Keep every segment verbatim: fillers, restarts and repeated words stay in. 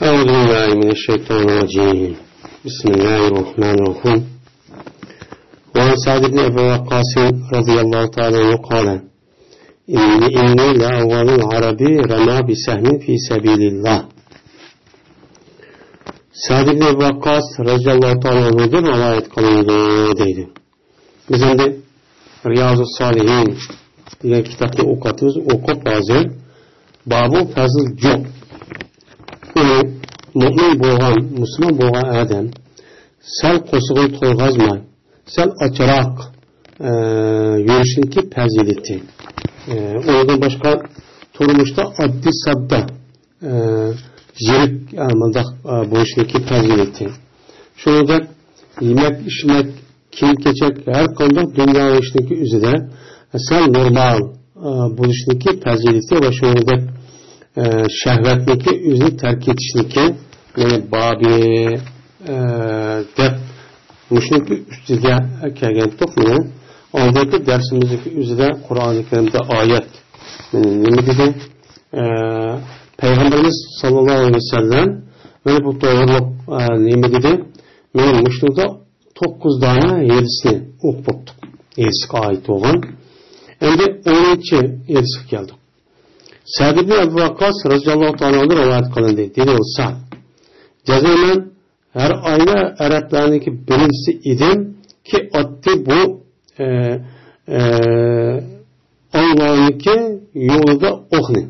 أعوذ بالله من الشيطان الرجيم. بسم الله الرحمن الرحيم. وعن سعد بن أبي وقاص رضي الله تعالى عنه قال: إني لأول العرب رمى بسهم في سبيل الله. سەئد ئىبن ئەبى ۋەققاس رەزىياللاھۇ تائالا ئەنھۇدىن رىۋايەت قىلىنىدۇ دەيدۇ. بىز ئەمدى رىيازۇ سالىھىن دېگەن كىتابنى ئوقۇۋاتىمىز. ئوقۇپ ھازىر بابۇ فەزل جۇ. ئۇ مۇئمىن بولغان، مۇسۇلمان بولغان ئادەم سەل قورسىقىنى تويغۇزماي، سەل ئاچراق، ئە، يۈرۈشنىڭكى پەزىلىتى. ئە، ئۇنىڭدىن باشقا تۇرمۇشتا ئاددىي ساددا، ئە، يىرىك، ئە، مۇنداق، ئە، بولۇشنىڭكى پەزىلىتى. شۇنىڭدەك يېمەك، ئىچمەك، كىيىم-كېچەك، ھەر قانداق دۇنياۋى ئىشنىڭكى ئۆزىدە سەل نورمال، ئە، بولۇشنىڭكى پەزىلىتى ۋە شۇنىڭدەك، ئە، شەھۋەتنىڭكى ئۆزىنى تەرك ئېتىشنىڭكى، يەنى بابى، ئە، دەپ مۇشۇنىڭكى ئۈستىگە كەلگەنتۇق. مانا ئالدىنقى دەرسىمىزنىڭكى ئۆزىدە قۇرئانى كەرىمدە ئايەت، مانا نېمە دېدى؟ ئە، پەيغەمبىرىمىز ساللاللاھۇ ئەلەيھى ۋەسەللەم مانا بۇ توغرۇلۇق، ئە، نېمە دېدى؟ مانا مۇشۇنىڭدا توققۇز دانە ھەدىسنى ئوقۇپ بوپتۇق. ھەدىسكە ئائىت بولغان. ئەمدى ئونىنچى ھەدىسكە كەلدۇق. سەئد ئىبن ئەبى ۋەققاس رەزىياللاھۇ تائالا ئەنھۇ رىۋايەت قىلىندى. دېدى ئۇ سەئد: جەزمەن ھەر ئايدا ئەرەبلەرنىڭكى بىرىنچىسى ئىدىم كى ئاتتى بۇ، ئە، ئە، ئاللانىڭكى يولىدا ئوقنى.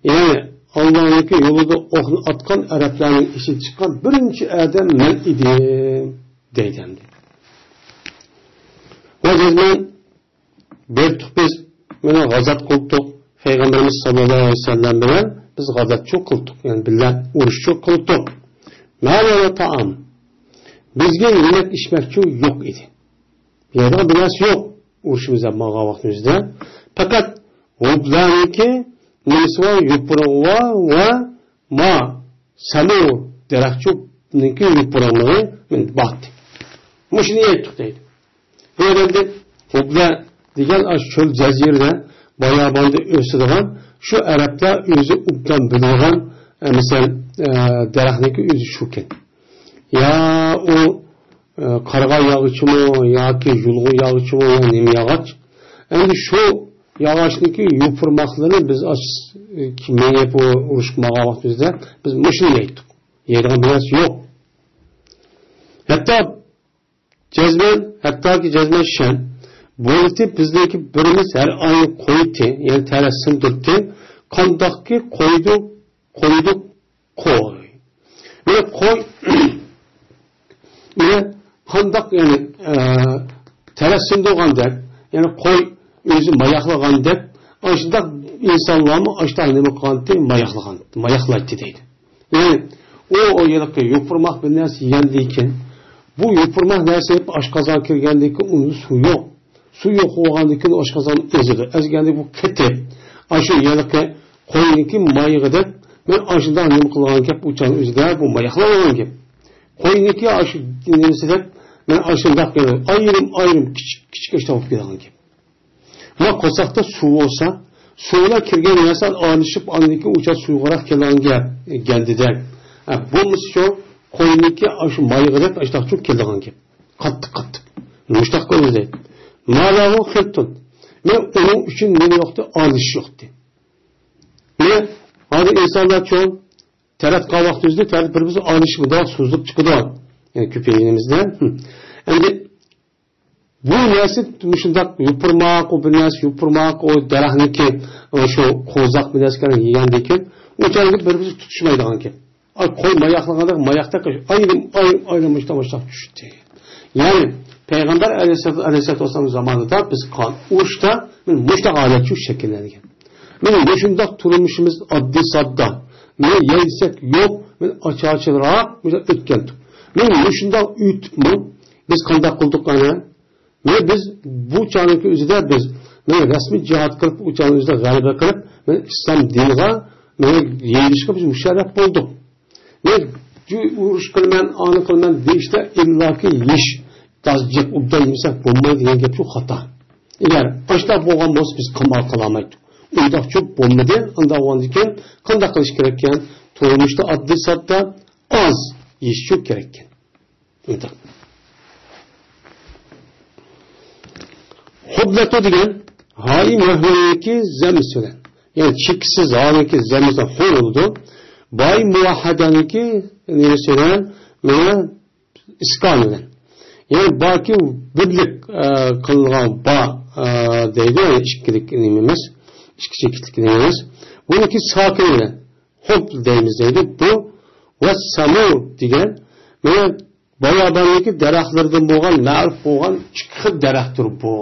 يەنى ئاللانىڭكى يولىدا ئوقنى ئاتقان ئەرەبلەرنىڭ ئىچىدىن چىققان بىرىنچى ئادەم مەن ئىدىم دەيدۇ ئەمدى. ۋە جەزمەن بېرىپتۇق بىز، مانا غازات قىلىپتۇق. پەيغەمبىرىمىز ساللاللاھۇ ئەلەيھى ۋەسەللەم بىلەن بىز غازاتچۇ قىلدۇق، يەنى بىللە ئۇرۇشچۇ قىلدۇق. ما لنا طعام. بىزگە يېمەك ئىچمەكچۇ يوق ئىدى. يەيدىغان بىر نەرسە يوق. ئۇرۇشىمىز دەپ ماڭغان ۋاقتىمىزدا پەقەت ھوبلانىڭكى نېمىسى بار، يوپۇرۇغى بار ۋە ما سەمۇ دەرەخچۇنىڭكى يوپۇرۇغلىرى باتتى. مۇشۇنى يەيتتۇق دەيدۇ. بۇ يەردە ھوبلە دېگەن ئاشۇ چۆل جەزىرىدە باياباندا ئۆسىدىغان، شۇ ئەرەبلەر ئۆزى ئوبدان بىلىدىغان، ئە، مەسىلەن، ئە، دەرەخنىڭكى ئۆزى شۇكەن. يا ئۇ، ئە، قارغا ياغىچىمۇ ياكى يۇلغۇن ياغىچىمۇ يا نېمە ياغاچ. ئەمدى شۇ ياغاچنىڭكى يوپۇرماقلىرىنى بىز ئاش-، مېڭىپ ئۇ ئۇرۇشقا ماڭغان ۋاقتىمىزدا بىز مۇشۇنى يەيتتۇق. يەيدىغان بىر نەرسە يوق. ھەتتا جەزمەن، ھەتتاكى جەزمەن شەن بولۇتى بىزنىڭكى بىرىمىز ھەر ئاينى قويتى، يەنى تەرە سىندۇرتى، قانداقكى قويدۇق، قويدۇق، قوي. مانا قوي، مانا قانداق، يەنى، ئە، تەرە سىندۇرغاندەك، يەنى قوي ئۆزى ماياقلىغاندەك، ئاشۇنداق ئىنسانلارمۇ ئاشۇنداق نېمە قىلغانتى، ماياقلىغان، ماياقلايتتى دەيدۇ. يەنى ئۇ، ئۇ ھېلىقى يوپۇرماق بىر نەرسە يېگەندىن كېيىن، بۇ يوپۇرماق نەرسە ئاشقازانغا كىرگەندىن كېيىن ئۇندا سۇ يوق. سۇ يوق بولغاندىن كېيىن ئاشقازان ئېزىدۇ. ئەزگەندىن بۇ قېتىپ، ئاشۇ ھېلىقى قوينىڭكى مايىغىدەك مەن ئاشۇنداق نېمە قىلغان گەپ، ئۇ چاغنىڭ ئۆزىدە بۇ ماياقلانغان گەپ. قوينىڭكى ئاشۇ نېمىسىدەك مەن ئاشۇنداق ئايرىم-ئايرىم كىچىك-كىچىك ئاشۇنداق بولۇپ كېتىدىغان گەپ. ما قورساقتا سۇ بولسا، سۇ بىلەن كىرگەن نەرسە ئارىلىشىپ، ئاندىن كېيىن ئۇچا سۇيۇقراق كېلىدىغان گەپ، گەندىدەك. ھە، بولمىسىچۇ، قوينىكى ئاشۇ مايغىدەك ئاشتاقچۇ كېلىدىغان گەپ. قاتتىق، قاتتىق. مۇشتاق قىلدى دەيدۇ. مالاغۇ خىلتۇن. مەن ئۇنىڭ ئۈچۈن نېمە يوقتى؟ ئارىلىشىش يوقتى. مەن ھازىر ئىنسانلارچۇ، تەرەت قاۋاق تۈزدى، تەرەت بىر-بىرسى ئارىلىشىپ، مۇنداق سوزۇلۇپ چىقىدۇ. يەنى كۆپەيگىنىمىزدە. ھە. ئەمدى بۇ نەرسە مۇشۇنداق يوپۇرماق، ئۇ بىر نەرسە يوپۇرماق، ئۇ دەرەخنىڭكى، ئۇ شۇ قوزاق بىر نەرسىلەرنى يېگەندىن كېيىن، ئۇ چاغدا بىر-بىرسى تۇتۇشمايدىغان گەپ. ئاي، قوي ماياقلىغاندەك، ماياقتەك ئايرىم، ئايرىم، ئايرىم مۇشتاق، مۇشتاق چۈشتى. يەنى پەيغەمبەر ئەلەيھىسسالام، ئەلەيھىسسالاتۇ ۋەسسالام زامانىدا بىز قان ئۇرۇشتا مانا مۇشۇنداق ھالەت شۇ شەكىللەنگەن. مانا مۇشۇنداق تۇرمۇشىمىز ئاددىي ساددا. مانا يەيسەك يوق، مانا ئاچارچىلىراق مۇشۇنداق ئۆتكەنتۇق. مانا مۇشۇنداق ئۆتۈپمۇ بىز قانداق قىلدۇق ئەنە؟ مانا بىز بۇ چاغنىڭكى ئۆزىدە بىز مانا رەسمىي جىھاد قىلىپ، ئۇ چاغنىڭ ئۆزىدە غەلىبە قىلىپ، مانا ئىسلام دىنىغا مانا يېيىلىشقا بىز مۇشەررەپ بولدۇق. مەن ئۇرۇش قىلىمەن، ئانى قىلىمەن دېيىشتە ئىللاكى يېيىش، تازا جىق ئوبدان يېمىسەك بولمايدۇ دېگەن گەپ شۇ خاتا. ئەگەر ئاشۇنداق بولغان بولسا بىز قامال قىلالمايتتۇق. ئۇنداقچۇ بولمىدى، ئانداق بولغاندىكىن قانداق قىلىش كېرەككەن؟ تۇرمۇشتا ئاددىي ساددا ئاز يېيىش ئۈچۈن كېرەككەن. ھۇبلەتۇ دېگەن ھائى مۇھمەلنىڭكى زەممىسى بىلەن. يەنى چېكىسىز ھانىڭكى زەممىسى بىلەن ھۇ بولىدۇ. بائى مۇۋەھھەدەنىڭكى نېمىسى بىلەن، مانا ئىسكان بىلەن. يەنى باكى بىرلىك، ئە، قىلىنغان با، ئە، دەيدۇ، يەنى ئىككىلىك نېمە ئەمەس، ئىككى چېكىتلىك نېمە ئەمەس. بۇنىڭكى ساكىن بىلەن. ھۇب دەيمىز دەيدۇ. بۇ ۋەسسەمۇ دېگەن، مانا باياباندىكى دەرەخلىرىدىن بولغان، مەرۇپ بولغان ئىككى خىل دەرەختۇر بۇ.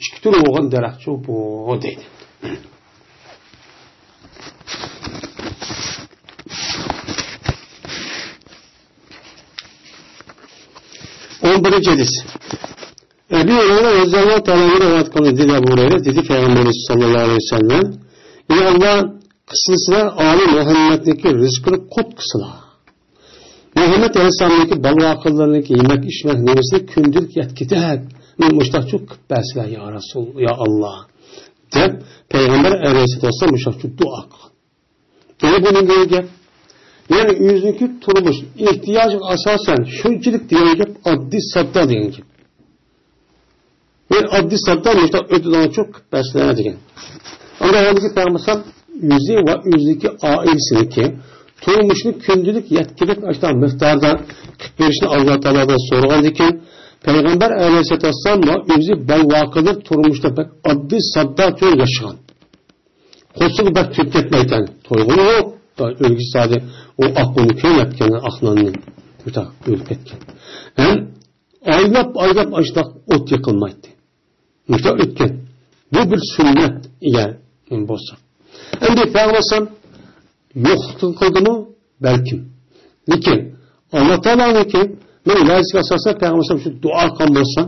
ئىككى تۈر بولغان دەرەختۇر بۇ دەيدۇ. ئون بىرىنچى ھەدىس. ئەبۇ ھۇرەيرە رەزىياللاھۇ تائالا ئەنھۇ رىۋايەت قىلدى، دېدى ئەبۇ ھۇرەيرە، دېدى پەيغەمبىرىمىز ساللاللاھۇ ئەلەيھى ۋەسەللەم، يا ئاللا، قىسسىسىدە ئالى مۇھەممەدنىڭكى رىزقىنى قۇت قىلسىلا. مۇھەممەد ئەلەيھىسسالامنىڭكى بالىۋاقىلىرىنىڭكى يېمەك ئىچمەك نېمىسىنى كۈندىلىك يەتكۈدەك، مۇشتاق چوقۇپ بەرسىلە يا رەسۇل، يا ئاللا، دەپ پەيغەمبەر ئەلەيھىسسالاتۇ ۋەسسالام مۇشتاق چوقۇپ دۇئا قىلغان. يەنە بۇ نېمە دېگەن گەپ؟ يەنى ئۆزىنىڭكى تۇرمۇش ئېھتىياجىغا ئاساسەن شۇنچىلىك دېگەن گەپ ئاددىي ساددا دېگەن گەپ. يەنى ئاددىي ساددا مۇشۇنداق ئۆتىدىغان چوقۇپ بەرسىلە دېگەن. ئاندىن ھەممىسى پەيغەمبەر ئۆزى ۋە ئۆزىنىڭكى ئائىلىسىنىڭكى تۇرمۇشىنى كۈندىلىك يەتكۈدەك ئاشۇنداق مىقداردا قىلىپ بېرىشنى ئاللا تائالادىن سورىغاندىكىن، پەيغەمبەر ئەلەيھىسسالام ۋە ئۆزى بالىۋاقىلىرى تۇرمۇشتا بەك ئاددىي ساددا كۈن ياشىغان. قورسىقى بەك تويۇپ كەتمەيدىكەن. تويغۇمۇ يوق. ئۆلگۈسى زادى ئۇ ئاق ئۇننى كۆرمەپتىكەن، ئاق ناننى. ئۆلۈپ كەتكەن. ھەم ئايلاپ، ئايلاپ ئاشۇنداق ئوت يېقىلمايتتى. مۇشۇنداق ئۆتكەن. بۇ بىر سۈننەت ئەگەر بولسا. ئەمدى پەيغەمبەر ئەلەيھىسسالام يوقلۇقتىن قىلدىمۇ؟ بەلكىم. لېكىن ئاللا تائالانىڭكى، مەن ۋەزىگە ئاساسەن پەيغەمبەر ئەلەيھىسسالام شۇ دۇئا قىلغان بولسا،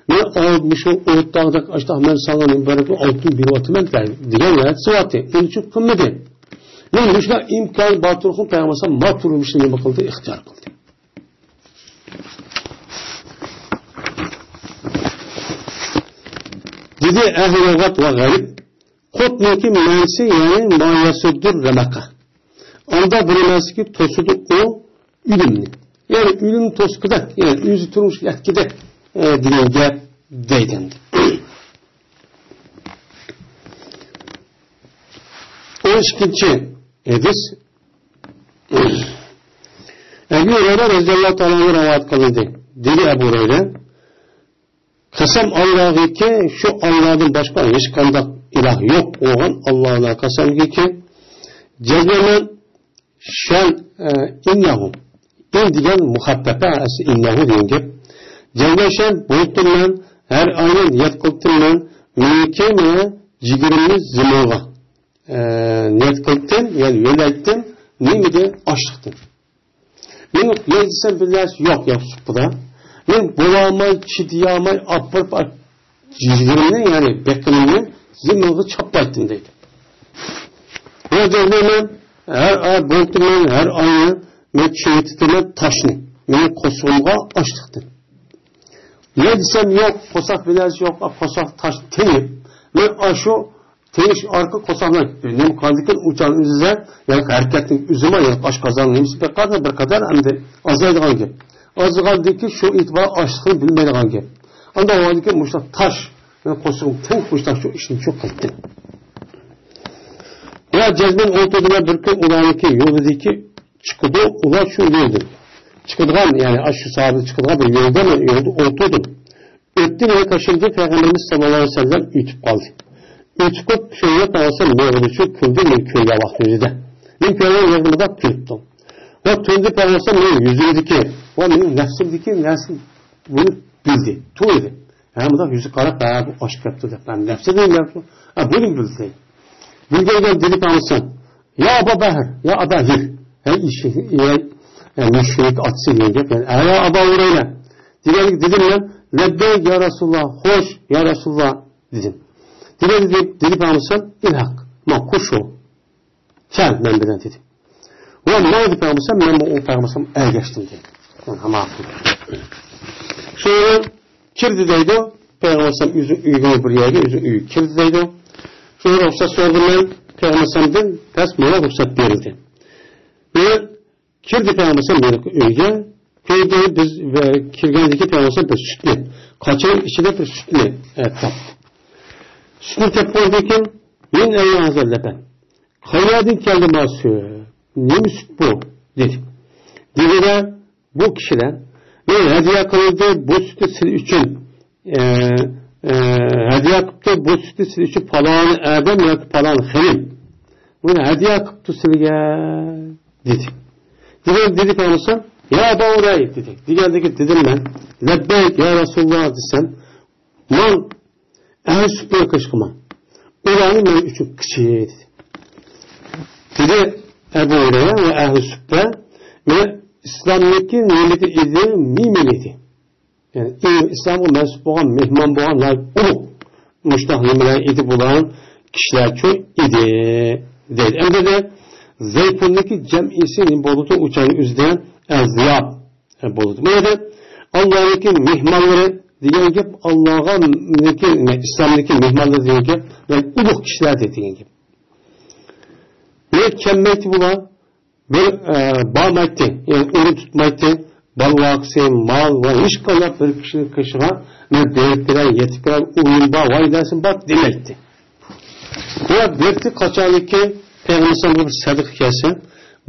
مەن ئاۋۇ مۇشۇ ئوتتاغدەك ئاشتاق مەن ساڭا مۇبارەك ئالتۇن بېرىۋاتىمەن دېگەن ھەدىسى بارتى. ئۇنى چۈشۈپ قىلمىدى. مەن مۇشۇنداق ئىمكان بار تۇرۇپ پەيغەمبەر ئەلەيھىسسالام ما تۇرمۇشنى نېمە قىلدى؟ ئىختىيار قىلدى. دېدى ئەھلى لۇغەت ۋە غەرب. قۇتنىڭكى مەنىسى، يەنى ما يەسۇددۇر رەمەقە. ئاندا بىر نەرسىگە توسىدۇ ئۇ ئۆلۈمنى. يەنى ئۆلۈمنى توسقۇدەك، يەنى ئۆزى تۇرمۇشقا يەتكۈدەك، ئە، دېگەن گەپ دەيدۇ ئەمدى. ئون ئىككىنچى ھەدىس. ئەبۇ ھۇرەيرە رەزىياللاھۇ تائالا ئەنھۇ رىۋايەت قىلىندى. دېدى ئەبۇ ھۇرەيرە، قەسەم ئاللاغىكى، شۇ ئاللادىن باشقا ھېچقانداق ئىلاھ يوق بولغان ئاللاغا قەسەمگىكى، جەزمەن شەن، ئە، ئىننەھۇ. ئىن دېگەن مۇخەپپەپە، ئەسلى ئىننەھۇ دېگەن گەپ. جەزمەن شەن بولۇپتۇرمەن، ھەر ئاينى نىيەت قىلىپتىمەن، مېنىڭكى مانا جىگىرىمنى زېمىنغا، ئە، نىيەت قىلىپتىم، يەنى يۆلەيتتىم، نېمىدىن؟ ئاشلىقتىن. مېنىڭ يەي دېسەم بىر نەرسە يوق، يوق سۇپىدا. مەن بولالماي، چىدىيالماي، ئاپىرىپ، ئاپ-، جىگىرىمنى، يەنى بېقىنىمنى زېمىنغا چاپلايتتىم دەيدۇ. ۋە دەيمەن، ھەر ئاي بولۇپتۇ، مەن ھەر ئاينى مەن چىرىتىتىمەن تاشنى. مېنىڭ قورسىقىمغا ئاشلىقتىن. يەي دېسەم يوق، قورساق بىر نەرسە يوق، قورساق تاش تېڭىپ، مەن ئاشۇ تېيىش ئارقىلىق قورساقنى نېمە قىلىدىكەن، ئۇچان ئۆزىدە، يەنى ھەرىكەتنىڭ ئۆزىمۇ، يەنى ئاشقازاننىڭ نېمىسى بىر قەدەر، بىر قەدەر ئەمدى ئازايدىغان گەپ. ئازىغاندىن كېيىن شۇ ئېتىبار ئاشلىقىنى بىلمەيدىغان گەپ. ئانداق بولغاندىن كېيىن مۇشۇنداق تاش، مېنىڭ قورسىقىم تەڭ مۇشۇنداق شۇ ئىشنى شۇ قىلدىم. ۋە جەزمەن ئولتۇردۇم ۋە بىر كۈن ئۇلارنىڭكى يولىدىكى چىقىدۇ، ئۇلار شۇ يولدىن چىقىدىغان، يەنى ئاشۇ ساھەدە چىقىدىغان بىر يولدا مەن يولدا ئولتۇردۇم. ئۆتتى مېنىڭ قېشىمدىن پەيغەمبىرىمىز ساللاللاھۇ ئەلەيھى ۋەسەللەم ئۆتۈپ قالدى. ئۆتۈپ قېلىپ، شۇ يەردە پەيغەمبەر مېغىزى ئۈچۈن كۈلدى، مېنى كۆرگەن ۋاقتى ئۆزىدە. مېنى كۆرگەن ۋاقتىدا كۈلۈپتۇ. ۋە تۈندە پەيغەمبەر مېنىڭ يۈزۈمدىكى ۋە مېنىڭ نەپسىمدىكى نەرسە بۇنى بىلدى، تونۇدى. ھە، مۇنداق يۈزى قاراپ، ھە، بۇ ئاشىق كەپتۇ دەپ، ھە، نەپسىدىن گەپ، ھە، بۇنى بىلدى. بىلگەندىن دېدى پەيغەمبەر، يا ئەبا بەھر، يا ئەبا ھىر. ھەي ئىشىك، يا، يا مۇشرىك ئاتىسى دېگەن گەپ. يەنى، ئە، يا ئەبا ھۇرەيرە. دېگەنلىك دېدىم مەن، لەببەيك يا رەسۇلاللا، خوش يا رەسۇلاللا دېدىم. دېگەن دېدى، دېدى پەيغەمبەر، ئىلھەق، ما قوشۇل. كەل مەن بىلەن دېدى. ۋە ماڭدى پەيغەمبەر، مەنمۇ ئۇ پەيغەمبەرگە ئەگەشتىم دېدى. يەنى، ھامان. شۇ كىردى دەيدۇ. پەيغەمبەر ئەلەيھىسسالام ئۆزى ئۆيگە بىر يەرگە، ئۆزى ئۆيگە كىردى دەيدۇ. شۇ رۇخسەت سورىدىم مەن پەيغەمبەر ئەلەيھىسسالامدىن، بەس ماڭا رۇخسەت بېرىلدى. مەن كىردى پەيغەمبەر ئەلەيھىسسالام مېنىڭ ئۆيگە. كىردى، بىز، ۋە كىرگەندىكى پەيغەمبەر ئەلەيھىسسالام بىر سۈتنى، قاچىنىڭ ئىچىدە بىر سۈتنى، ئە، تاپتى. سۈتنى تاپقاندىن كېيىن، «مىن ئەينە ھازا لەبەن؟» قايەردىن كەلدى ما سۈت؟ نېمە سۈت بۇ؟ دېدى. دېگىنە بۇ كىشىلەر، «مەن ھەدىيە قىلدى، بۇ سۈتنى سىلى ئۈچۈن، ئە، ئە، ھەدىيە قىپتۇ، بۇ سۈتنى سىلى ئۈچۈن پالان ئادەم ياكى پالان خېنىم بۇنى ھەدىيە قىپتۇ سىلىگە» دېدى. دېگەن، دېدى پەيغەمبەر، «يا ئەبا ھۇرەيرە» دېدى. دېگەندىكى دېدىم مەن، «لەببەيك يا رەسۇلاللا» دېسەم، «ماڭ ئەھلى سۈپنى قىلىشقا ماڭ. ئۇلارنى مەن ئۈچۈن قىچى» دېدى. دېدى ئەبۇ ھۇرەيرە ۋە ئەھلى سۈپتە، مەن ئىسلامنىڭكى نېمىدە ئىدى؟ نېمە ئىدى؟ يەنى ئىلمى ئىسلامغا مەنسۇپ بولغان، مېھمان بولغان ناھايىتى ئۇلۇغ مۇشۇنداق نېمىلەر ئىدى بۇلار، كىشىلەرچۇ ئىدى دەيدۇ. ئەمدى زەيتۇننىڭكى جەمئىسى نېمە بولىدۇ؟ ئۇ چاغنىڭ ئۆزىدە ئەزياپ بولىدۇ. بۇ يەردە ئاللانىڭكى مېھمانلىرى دېگەن گەپ، ئاللاغا ئىسلامنىڭكى مېھمانلىرى دېگەن گەپ، يەنى ئۇلۇغ كىشىلەر دېگەن گەپ. نېمە كەلمەيتتى بۇلار؟ بىر، ئە، بارمايتتى، يەنى ئورۇن تۇتمايتتى. بالا-ۋاقىسى، مال ۋە ھېچقانداق بىر كىشىنىڭ قېشىغا، «مەن بېرىپ بېرەي، يېتىپ بېرەي، ئۇيۇم بار، ۋاي نەرسىم بار» دېمەيتتى. ۋە بىرتى قاچانكى پەيغەمبەر ئەلەيھىسسالامغا بىر سەدىقە كەلسە،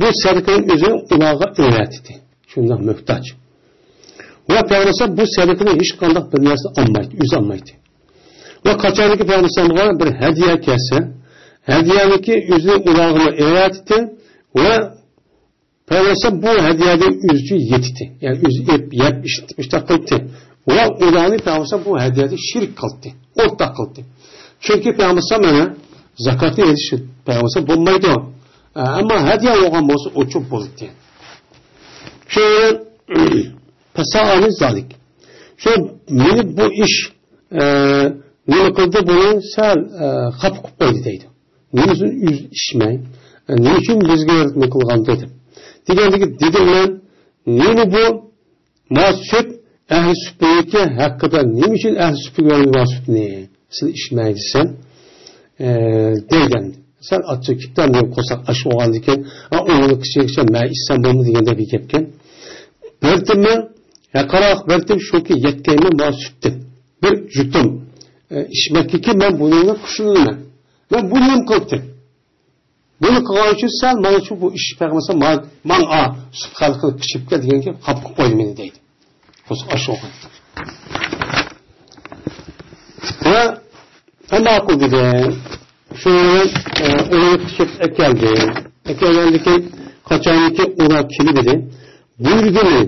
بۇ سەدىقىنىڭ ئۆزى ئۇلارغا ئېۋەتتى. شۇنداق موھتاج. ۋە پەيغەمبەر ئەلەيھىسسالام بۇ سەدىقىنى ھېچقانداق بىر نەرسە ئالمايتتى، ئۆزى ئالمايتتى. ۋە قاچانكى پەيغەمبەر ئەلەيھىسسالامغا بىر ھەدىيە كەلسە، ھەدىيەنىڭكى ئۆزىنى ئۇلارغىمۇ ئېۋەتتى ۋە پەيغەمبەر ئەلەيھىسسالام بۇ ھەدىيەدىن ئۆزىچە يەيتتى. يەنى ئۆزى ئېپ، يەپ، ئىچىپ، ئىشتىھا قىلتى. ۋە ئۇلارنى پەيغەمبەر ئەلەيھىسسالام بۇ ھەدىيەدە شېرىك قىلتى، ئورتاق قىلتى. چۈنكى پەيغەمبەر ئەلەيھىسسالام مانا زاكاتنى ئېلىش پەيغەمبەر ئەلەيھىسسالام بولمايدۇ. ئەمما ھەدىيە بولغان بولسا ئوچۇق بولاتتى. شۇ پەسائالى زالىك. شۇ مېنى بۇ ئىش، ئە، نېمە قىلدى، بۇنى سەل، ئە، خاپا قىلىپ قويدى دەيدۇ. نېمە ئۈچۈن ئۆزى ئىچمەي، نېمە ئۈچۈن بىزگە نېمە قىلغاندۇ دەپ. دېگەندىكى دېدىم مەن، نېمە بۇ؟ ما سۈت ئەھلى سۈپنىڭكى ھەققىدە، نېمە ئۈچۈن ئەھلى سۈپكە بەردىڭ ما سۈتنى؟ سىلەر ئىچمەي دېسەم، ئە، دەيدۇ ئەمدى. سەل ئاچچىق كېتىپتۇ ئەمدى، قورساق ئاچ بولغاندىكىن، ئا، ئۇنىڭ كىچىكىچە مەن ئىچسەم بولمىدى دېگەندەك بىر گەپكەن. بەردىم مەن، ھەققىراق بەردىم، شۇكى يەتكەيمەن ما سۈتتىن. بىر جۇتۇم، ئە، ئىچمەككىكى مەن بۇنىڭغا قۇشۇنىمەن. مەن بۇنى نېمە قىلىپتىم؟ بۇنى قىلغان ئۈچۈن سەن مانا شۇ بۇ ئىش پەيغەمبەر ماڭا، ماڭا سۈت خەلقىنى قىچىپ كەل دېگەن گەپ خاپا قىلىپ قويدى مېنى دەيدۇ. قورساق ئاچ بولغان. ۋە ماقۇل دېدى. شۇنىڭ بىلەن، ئە، ئۇنى قىچىپ ئەكەلدى. ئەكەلگەندىن كېيىن قاچانكى ئۇلار كېلىپ ئىدى، بۇيرۇدى مېنى،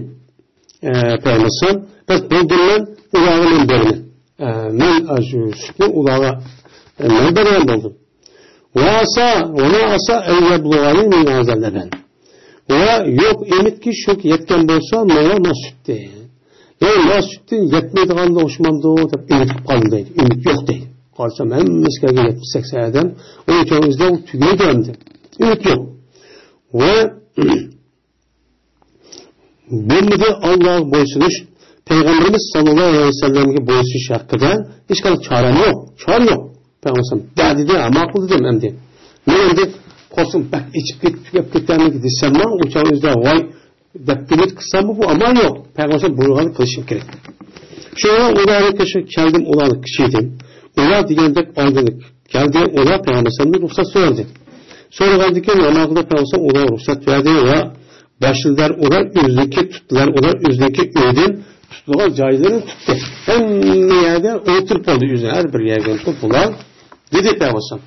ئە، پەيغەمبەر، بەس بولدۇم مەن، ئۇلارغا مەن بېرىمەن. ئە، مەن، ئە، شۇ سۈتنى ئۇلارغا، ئە، مەن بېرىمەن بولدۇم. ۋە ئاسا، ۋە ما ئاسا ئەن يەبلۇغەنى مىن ھازا لەبەن. ۋە يوق ئۈمىدكى شۇ يەتكەن بولسا ماڭا ما سۈتتىن. يەنى ما سۈتتىن يەتمەيدىغانغا ئوخشىمامدۇ دەپ ئۈمىد قىلىپ قالدىم دەيدۇ. ئۈمىد يوق دەيدۇ. قارىسام ھەممىسى كەلگەن يەتمىش سەكسەن ئادەم. ئۇنىڭ ئىچىدە ئۇ تۈگەيدۇ ئەمدى. ئۈمىد يوق. ۋە بولمىدى ئاللاغا بويسۇنۇش، پەيغەمبىرىمىز ساللاللاھۇ ئەلەيھى ۋەسەللەمگە بويسۇنۇش ھەققىدە ھېچقانداق چارەم يوق، چارە يوق. پەيغەمبەر دە دېدى، ھە، ماقۇل دېدىم ئەمدى. مەن ئەمدى قورسىقىم بەك ئېچىپ كېتىپ تۈگەپ كېتەرمىكىن دېسەممۇ، ئۇ چاغ ئۆزىدە ۋاي دەپ ئۈمىد قىلساممۇ بۇ ئامال يوق. پەيغەمبەر بۇيرۇغاننى قىلىشىم كېرەك. شۇڭا ئۇلارنىڭ قېشىغا كەلدىم، ئۇلارنى قىچىدىم. ئۇلار دېگەندەك ئالدىنى كەلدى، ئۇلار پەيغەمبەر ئەلەيھىسسالامدىن رۇخسەت سورىدى. سورىغاندىن كېيىن ناماقىدا پەيغەمبەر ئۇلارغا رۇخسەت بەردى ۋە باشلىدىلەر ئۇلار ئۆزىنىڭكى، تۇتتىلار ئۇلار ئۆزىنىڭكى ئۆيىدىن تۇتىدىغان جايلىرىنى تۇتتى. ھەممە يەردە ئولتۇرۇپ بولدى ئۆزى، ھەر بىر يەرگە ئولتۇرۇپ بۇلار دېدى پەيغەمبەر ئەلەيھىسسالام،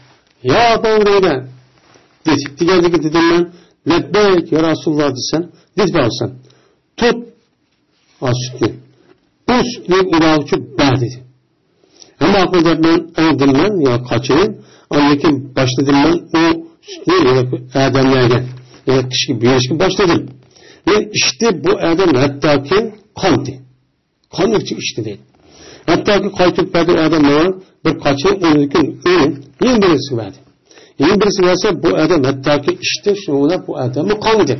يا ئەبا ھۇرەيرە دېدى. دېگەندىكى دېدىم مەن، لەببەيك يا رەسۇلاللا دېسەم، دېدى پەيغەمبەر ئەلەيھىسسالام، تۇت ئا، سۈتنى. ئۇ سۈتنى ئۇلار ئۈچۈن بەر دېدى. ھەم ماقۇل دەپ مەن ئالدىم مەن، يا قاچىنى. ئاندىن كېيىن باشلىدىم مەن ئۇ سۈتنى يەنە ئادەملەرگە، يەنە كىشىگە بېرىشكە باشلىدىم. يەنە ئىچتى بۇ ئادەم، ھەتتاكى قاندى. قانغىچە ئىچتى دەيدۇ. ھەتتاكى قايتۇرۇپ بەردى ئادەم ماڭا بىر قاچىنى، ئۇنىڭدىن كېيىن ئۇنى يەنە بىرسىگە بەردى. يەنە بىرسىگە بەرسە بۇ ئادەم ھەتتاكى ئىچتى، شۇنىڭ بىلەن بۇ ئادەممۇ قانغىدى.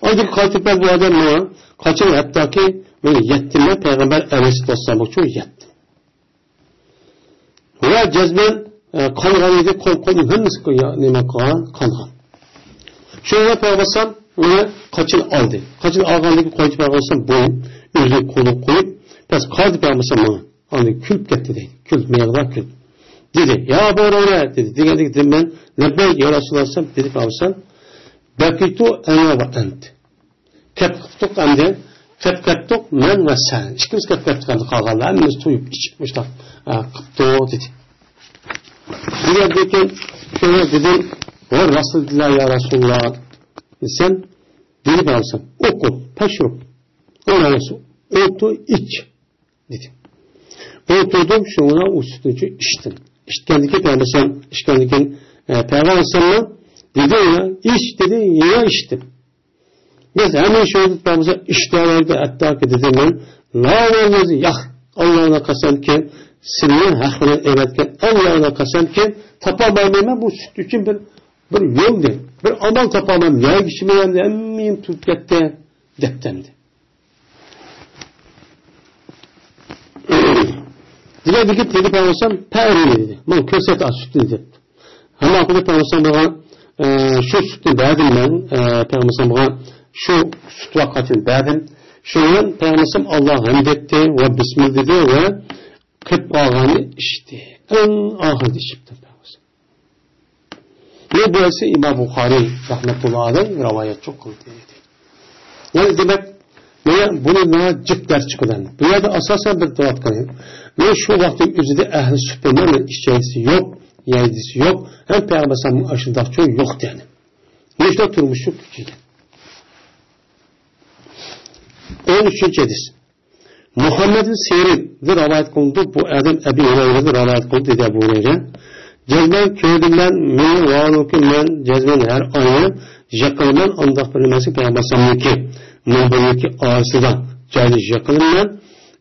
ئاندىن كېيىن قايتۇرۇپ بەردى بۇ ئادەم ماڭا قاچىنى، ھەتتاكى مەن يەتتىم مەن پەيغەمبەر ئەلەيھىسسالام ئۈچۈن يەتتىم. ۋە جەزمەن، ئە، قانغان ئىدى، قول-قولنىڭ ھەممىسى، يا، نېمە قىلغان، قانغان. شۇنىڭ بىلەن پەيغەمبەر ئەلەيھىسسالام ئۇنى قاچىنى ئالدى. قاچىنى ئالغاندىن كېيىن قويدى پەيغەمبەر ئالەيھىسسالام بوينى، ئۆزىنىڭ قولىغا قويۇپ، پەس قارىدى پەيغەمبەر ئالەيھىسسالام ماڭا. ئاندىن كۈلۈپ كەتتى دەيدۇ. كۈلدى، مېغىرلاپ كۈلدى. دېدى، يا ئەبۇ ھۇرەيرە، دېدى. دېگەندىكىن دېدىم مەن، لەببەيك يا رەسۇلاللا دېسەم، دېدى پەيغەمبەر ئالەيھىسسالام، بەكىتۇ ئەنە ۋە ئەنت. كەپ قىپتۇق ئەمدى، كەپ كەتتۇق مەن ۋە سەن. ئىككىمىز كەپ كەتتۇق ئەمدى، قالغانلار ھەممىمىز تويۇپ ئىچىپ مۇشۇنداق، ئە، قىپتۇ دېدى. دېگەندىكىن شۇنى دېدىم، ۋە رەسۇلاللا يا رەسۇلاللا دېسەم، دېدى پەيغەمبەر ئالەيھىسسالام، ئوقۇل، پەشرۇب، ئوڭايسۇ، ئولتۇر، ئىچ. دېدى. ئولتۇردۇم، شۇنىڭ بىلەن ئۇ سۈتنى ئىچتىم. ئىچكەندىن كېيىن پەيغەمبەر ئەلەيھىسسالام، ئىچكەندىن كېيىن، ئە، پەيغەمبەر ئەلەيھىسسالام دېدى، يەنە ئىچ دېدى، يەنە ئىچتىم. بىز ھەممە شۇ پەيغەمبەر ئەلەيھىسسالام ئىچتى، ھەتتاكى دېدىم مەن، لا ۋەللەزى ياق، ئاللاغا قەسەمكى، سېنى ھەق بىلەن ئەۋەتكەن ئاللاغا قەسەمكى، تاپالمايمەن مەن بۇ سۈت ئۈچۈن بىر، بىر يولنى، بىر ئامال تاپالمايمەن، يەرگە ئىچىمەن، ھەممىم تۇتۇپ كەتتى، دەپتىمدى. دېگەندىكىن دېدى پەيغەمبەر ئەلەيھىسسالام، پەئرىنى دېدى. ماڭا كۆرسەت ئاشۇ سۈتنى دەپتۇ. ھەممە ئاخىرىدا پەيغەمبەر ئەلەيھىسسالامغا، ئە، شۇ سۈتنى بەردىم مەن، ئە، پەيغەمبەر ئەلەيھىسسالامغا شۇ سۈت ۋاققاچىنى بەردىم. شۇنىڭ بىلەن پەيغەمبەر ئەلەيھىسسالام ئاللاغا ھەمد ئېيتتى ۋە بىسمىللا دېدى ۋە قېپىپ قالغاننى ئىچتى. ئەڭ ئاخىرىدا ئىچىپتۇ پەيغەمبەر ئەلەيھىسسالام. بۇ بولسا ئىمام بۇخارىي رەھمەتۇللا ئەلەيھ رىۋايەتچۇ قىلدى. يەنى دېمەك، مانا بۇنى مانا جىق دەرس چىقىدۇ. بۇ يەردە ئاساسەن بىر دەۋاتقىنى، مانا شۇ ۋاقىتنىڭ ئۆزىدە ئەھلى سۈپىتىنىڭ مانا ئىچەيدىسى يوق، يەيدىسى يوق، ھەم پەيغەمبەر ئەلەيھىسسالامنىڭ ئاشۇنداق چوي يوق دېگەن. مۇشۇنداق تۇرمۇشى كۈچىگەن. ئون ئۈچىنچى ھەدىس. مۇھەممەد بىن سىرىندىن رىۋايەت قىلىندى، بۇ ئادەم ئەبى ھۇرەيرىدىن رىۋايەت قىلدى، دېدى ئەبۇ ھۇرەيرە. جەزمەن كۆردۈم مەن، مېنى ۋاھالۇكى مەن جەزمەن ھەر ئاينى يىقىلىمەن، ئانداق بىر نېمەسى پەيغەمبەر ئەلەيھىسسالامنىڭكى مىنبىرىنىڭكى ئارىسىدا جايدا يىقىلىمەن.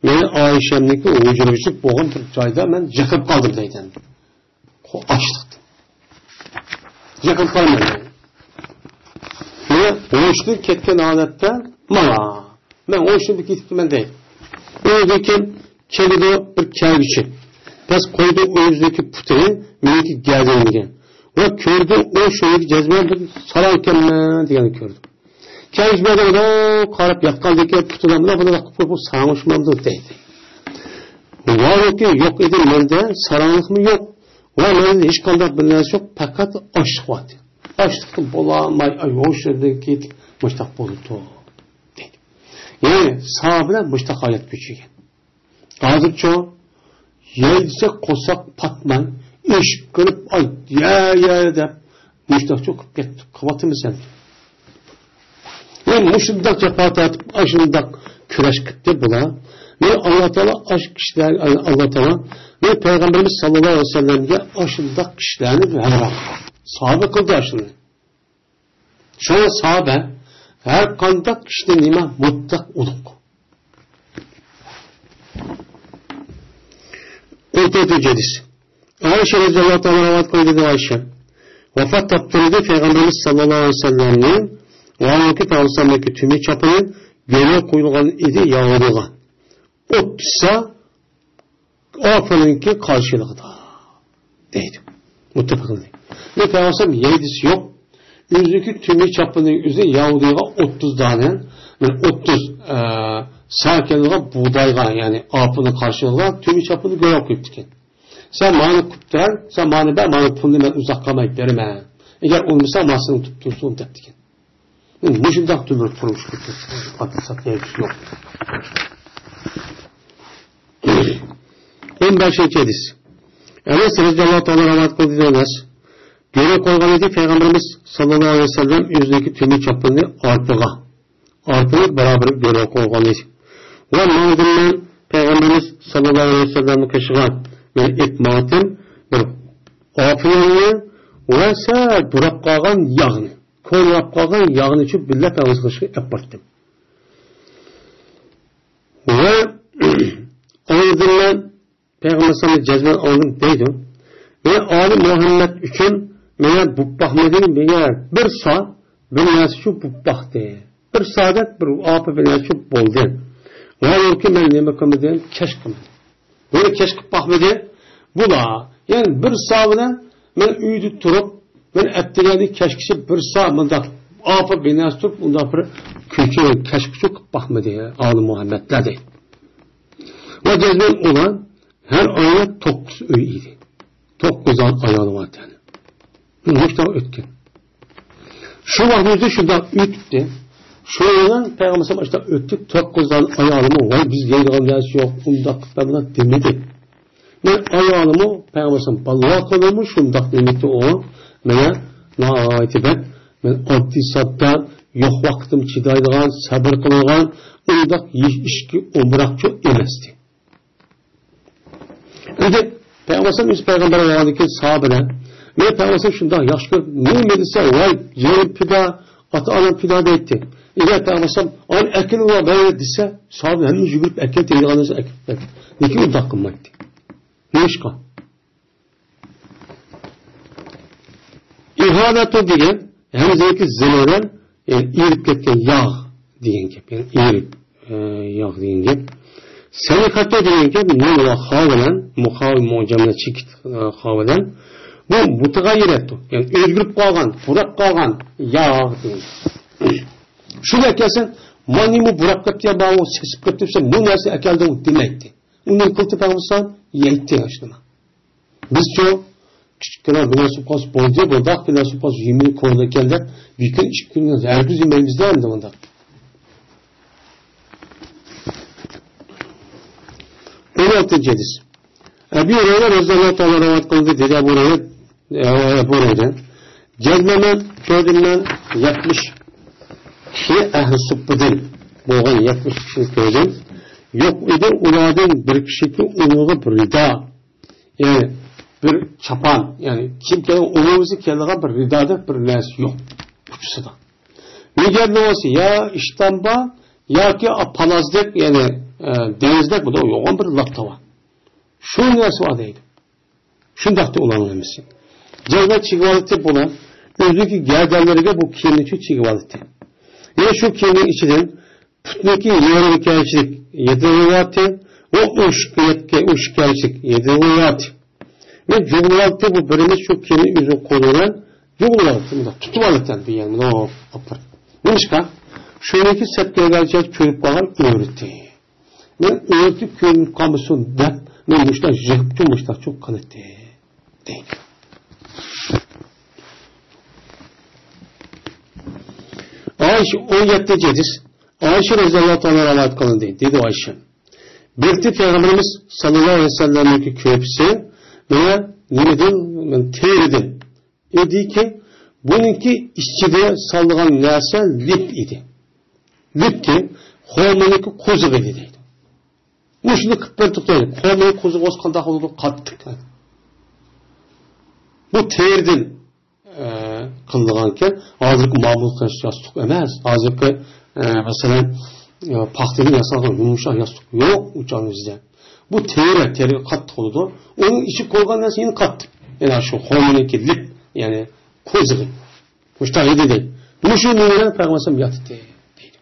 مېنى ئائىشەمنىڭكى ھۇجرىسى بولغان بىر جايدا مەن يىقىلىپ قالدىم دەيدۇ. ئاچلىقتىن. يىقىلىپ قالىمەن دەيدۇ. مېنى ھوشتىن كەتكەن ھالەتتە ماڭا. مەن ھوشۇمدىن كېتىپتىمەن دەيدۇ. ئۇنىڭدىن كېيىن كېلىدۇ بىر كەلگۈچى. پەس قويدى ئۆزىنىڭكى پۇتىنى مېنىڭكى گەدىنىمگە. ۋە كۆردى ئۇ شۇنىڭكى جەزمەن بىر ساراڭ ئىكەنمەن دېگەننى كۆردى. كەلگۈچى بۇنىڭغا قاراپ ياتقاندىكىن پۇتىدا مۇنداق مۇنداق قىلىپ قويۇپ، بۇ ساراڭ ئوخشىمامدۇ دەيدۇ. ۋاھالۇكى يوق ئىدى مەندە، ساراڭلىقمۇ يوق. ۋە مەندە ھېچقانداق بىر نەرسە يوق، پەقەت ئاچلىق بار. ئاچلىقتىن بولالماي، ئاي، ھوشىدىن كېتىپ، مۇشتاق بولىدۇ، دەيدۇ. يەنى ساۋ بىلەن مۇشتاق ھايات كۆچۈرگەن. ھازىرچۇ، يەي دېسەك قورساق پاتماي، ئېشىپ كىرىپ، ئاي، يە، يە دەپ، مۇشتاقچۇ قىلىپ كەتتۇق، قىلىۋاتىمىز ئەمدى. مەن مۇشۇنداق جاپا تارتىپ، ئاشۇنداق كۈرەش قىپتى بۇلار. مەن ئاللا تائالا ئاشۇ كىشىلەر، ئاللا تائالا مەن پەيغەمبىرىمىز ساللاللاھۇ ئەلەيھى ۋەسەللەمگە ئاشۇنداق كىشىلەرنى ھەمراھ قىلدى. ساھابە قىلدى ئاشۇنى. شۇڭا ساھابە ھەر قانداق ئىشتا نېمە مۇتلەق ئۇلۇغ. ئون تۆتىنچى ھەدىس. ئائىشە رەزىياللاھۇ تائالا رىۋايەت قىلدى، دېدى ئائىشە. ۋاپات تاپتۇرىدى پەيغەمبىرىمىز ساللاللاھۇ ئەلەيھى ۋەسەللەمنىڭ ۋاھالكى پەيغەمبىرىمىزنىڭكى تۈمى چاپىنى گۆرۈ قويۇلغان ئىدى ياھۇدىيغا. ئوتتۇز سا ئاپىنىڭكى قارشىلىقىدا، دەيدۇ. مۇتتەپەق ئەلەيھ. بۇ پەيغەمبەر يەيدىسى يوق. ئۆزىنىڭكى تۈمى چاپىنىنىڭ ئۆزى ياھۇدىيغا ئوتتۇز دانە، مانا ئوتتۇز، ئە، سا كېلىدىغان بۇغدايغا، يەنى ئاپىنىڭ قارشىلىقىدا تۈمى چاپىنىنى گۆرۈ قويۇپتىكەن. سەن مانا قۇپتەر، سەن مانا بەر، مانا پۇلنى مەن ئۇزاق قالماي بېرىمەن. ئەگەر ئۇنىمىساڭ، مانا سېنىڭ تۇتۇپ تۇرسۇن، دەپتىكەن. مۇشۇنداق تۆمۈر تۇرمۇش كۆچۈرۈپ، ئاتلىساق يەرگىسى يوق. ئون بەشىنچى ھەدىس. ئەنەس رەزىياللاھۇ تائالا رىۋايەت قىلدى، دېدى ئەنەس. گۆرۈ قويغان ئىدى پەيغەمبىرىمىز ساللاللاھۇ ئەلەيھى ۋەسەللەم ئۆزىنىڭكى تۈمى چاپىنىنى ئارپىغا. ئارپىنى بارابەر گۆرۈ قويغان ئىدى. ۋە ماڭدىم مەن پەيغەمبىرىمىز ساللاللاھۇ ئەلەيھى ۋەسەللەمنىڭ قېشىغا مەن ئېلىپ ماڭدىم. بىر ئاپىنىڭنى ۋە سەل بۇراپ قالغان ياغنى. كونىراپ قالغان ياغنى چۈ بىللە پەرۋاز قىلىشقا ئېلىپ باراتتىم. ۋە ئاڭلىدىم مەن، پەيغەمبەر ساللاللاھۇ ئەلەيھى ۋەسەللەم جەزمەن ئاڭلىدىم دەيدۇ. ۋە ئالى مۇھەممەد ئۈچۈن مېنىڭ بۇپ باقمىدى، مېنىڭ بىر سا بىر نەرسە شۇ بۇپ باقتى. بىر سا دەپ بىر ئاپا بىر نەرسە شۇ بولدى. ۋە ئۇكى مەن نېمە قىلمىدىم، كەچ قىلمىدىم. بۇنى كەچ قىلىپ باقمىدى. بۇلار، يەنى بىر سا بىلەن مەن ئۆيدە تۇرۇپ، مەن ئەتىگەندىن كەچكىچە بىر سا مۇنداق ئاپا بىناسى تۇرۇپ، ئۇنداق بىر كۆچە كەچ-كۇچۇ قىلىپ باقمىدى ئالىم مۇھەممەدلەر دەيدۇ. ۋە جەزمەن ئۇلار ھەر ئائىلە توققۇز ئۆي ئىدى. توققۇز دان ئايالى بار ئىدى. مۇشۇنداق ئۆتكەن. شۇ ۋاقىت ئۆزى شۇنداق ئۆتۈپتۇ. شۇنىڭ بىلەن پەيغەمبەر ئاشۇنداق ئۆتتى. توققۇز دان ئايالىمۇ، ۋاي، بىز يەيدىغان نەرسە يوق، ئۇنداق قىلىپ بۇنداق دېمىدى. مەن ئايالىمۇ، پەيغەمبەر بالىلار قىلىمۇ شۇنداق دېمەيتتى ئۇ. مانا ناھايىتى بەك، مەن ئاددىي ساددا، يوق ۋاقتىم چىدايدىغان، سەبرى قىلىدىغان، ئۇنداق ئىشكى ئومراقچۇ ئەمەستى. ئەمدى پەيغەمبەر ئۆزى پەيغەمبەر بولغاندىن كېيىن ساھابىلەر، مەن پەيغەمبەر شۇنداق ياخشى كۆرۈپ، نېمە دېسە، ۋاي، جېنىم پىدا، ئاتا-ئانام پىدا دەيتتى. ئەگەر پەيغەمبەر ئانا ئەكىلىۋال بەرگىن دېسە، ساھابە ھەممە يۈگۈرۈپ ئەكەل دەيدىغان نەرسە ئەكىپ بەردى. لېكىن ئۇنداق قىلمايتتى. نېمىشقا؟ ئىھانەتۇ دېگەن ھەمزىدىكى زىنىدىن، يەنى ئېرىپ كەتكەن ياغ دېگەن گەپ. يەنى ئېرىپ، ئە، ياغ دېگەن گەپ. سەنىخەتۇ دېگەن گەپ نۇن ۋە خا بىلەن، مۇخاۋى مۇجەملە چېكىت، ئە، خا بىلەن. بۇ مۇتەغەييىرەتۇ، يەنى ئۆزگىرىپ قالغان، بۇراپ قالغان ياغ دېگەن. شۇ گەپ كەلسە، مانىمۇ بۇراپ كەپتۇ يا، ماۋۇ سېسىپ كەپتۇ دېسە، بۇ نەرسە ئەكەلدىڭ دېمەيتتى. ئۇنى قىلتى پەيغەمبەر يەيتتى ئاشۇنداق. بىزچۇ كىچىككىنە بىر نەرسە بولۇپ قالسا بولدى، بۇنداق بىر نەرسە بولۇپ قالسا يېمىنى كولىدىكەن دەپ، بىر كۈن، ئىككى كۈن ھەرگىز يېمەيمىز-دە ئەمدى بۇنداق. ئون ئالتىنچى ھەدىس. ئەبى ھۇرەيرە رەزىياللاھۇ تائالا رىۋايەت قىلدى، دېدى ئەبۇ ھۇرەيرە، ئەبۇ ھۇرەيرە. جەزمەن كۆردۈم مەن يەتمىش كىشى ئەھلى سۇپپىدىن بولغان يەتمىش كىشىنى كۆردۈم. يوق ئىدى ئۇلاردىن بىر كىشىكى ئۇنىڭغا بىر رىدا. يەنى بىر چاپان، يەنى كىم كەلگەن ئومۇمىي كېلىدىغان بىر رىدادەك بىر نەرسە يوق ئۇچىسىدا. مىگەر نوسى يا ئىشتان بار ياكى پالازدەك، يەنى، ئە، دېڭىزدەك بۇدا يوغان بىر لاپتا بار. شۇ نەرسە بار دەيدۇ. شۇنداقتى ئۇلارنىڭ ھەممىسى. جەزمەن چىگىۋالىتتى بۇلار. ئۆزىنىڭكى گەدەنلىرىگە بۇ كىيىمنى چىگىۋالىتتى. يەنە شۇ كىيىمنىڭ ئىچىدىن پۇتنىكى يېرىم كەلچىلىك يېدىرىۋاتتى، ئۇ ئوشۇق يەتكە-، ئوشۇق كەلچىلىك يېدىرىۋاتتى. مەن جۇغلىۋالتى، بۇ بىرىمىز شۇ كىيىمنى ئۆزىنىڭ قولى بىلەن جۇغلىۋالتى، مۇنداق تۇتۇۋالىتتى دېگەن، مۇنداق قىلىپ. نېمىشقا؟ شۇنىڭكى سەت كەلگەنچە كۆرۈپ قالغان ئۆرۈتى. مەن ئۆرۈتۈپ كۆرۈنۈپ قالمىسۇن دەپ، مەن مۇشۇنداق يىغىپچۇ، مۇشۇنداقچۇ قىلىتتى. دەيدۇ. ئائىشە، ئون يەتتىنچى ھەدىس. ئائىشە رەزىياللاھۇ تائالا رىۋايەت قىلىندى. دېدى ئائىشە، بىر پەيغەمبىرىمىز ساللاللاھۇ ئەلەيھى ۋەسەللەمنىڭكى كۆپىسى مانا نېمىدىن؟ مانا تېرىدىن. ئىدىكى، بۇنىڭكى ئىچىدە سالىدىغان نەرسە لىپ ئىدى. لىپتى، خورمىنىڭكى قوزۇق ئىدى دەيدۇ. مۇشۇنى قىلىپ بېرىپ توختايلى. خورمىنىڭ قوزۇق بولسا قانداق بولىدۇ؟ قاتتىق. بۇ تېرىدىن، ئە، قىلىنغانكەن. ھازىرقى مامۇل قىلىش ياستۇق ئەمەس. ھازىرقى، ئە، مەسىلەن، ئە، پاختىدىن ياسالغان يۇمشاق ياستۇق يوق ئۇ چاغنىڭ ئۆزىدە. بۇ تېرە، تېرە قاتتىق بولىدۇ. ئۇنىڭ ئىچىگە قويغان نەرسە يەنە قاتتىق. يەنى شۇ خورمىنىڭكى لىپ، يەنى قوزۇقى. مۇشۇنداق ئىدى دەيدۇ. مۇشۇ نېمىدە پەيغەمبەر ياتتى دەيدۇ.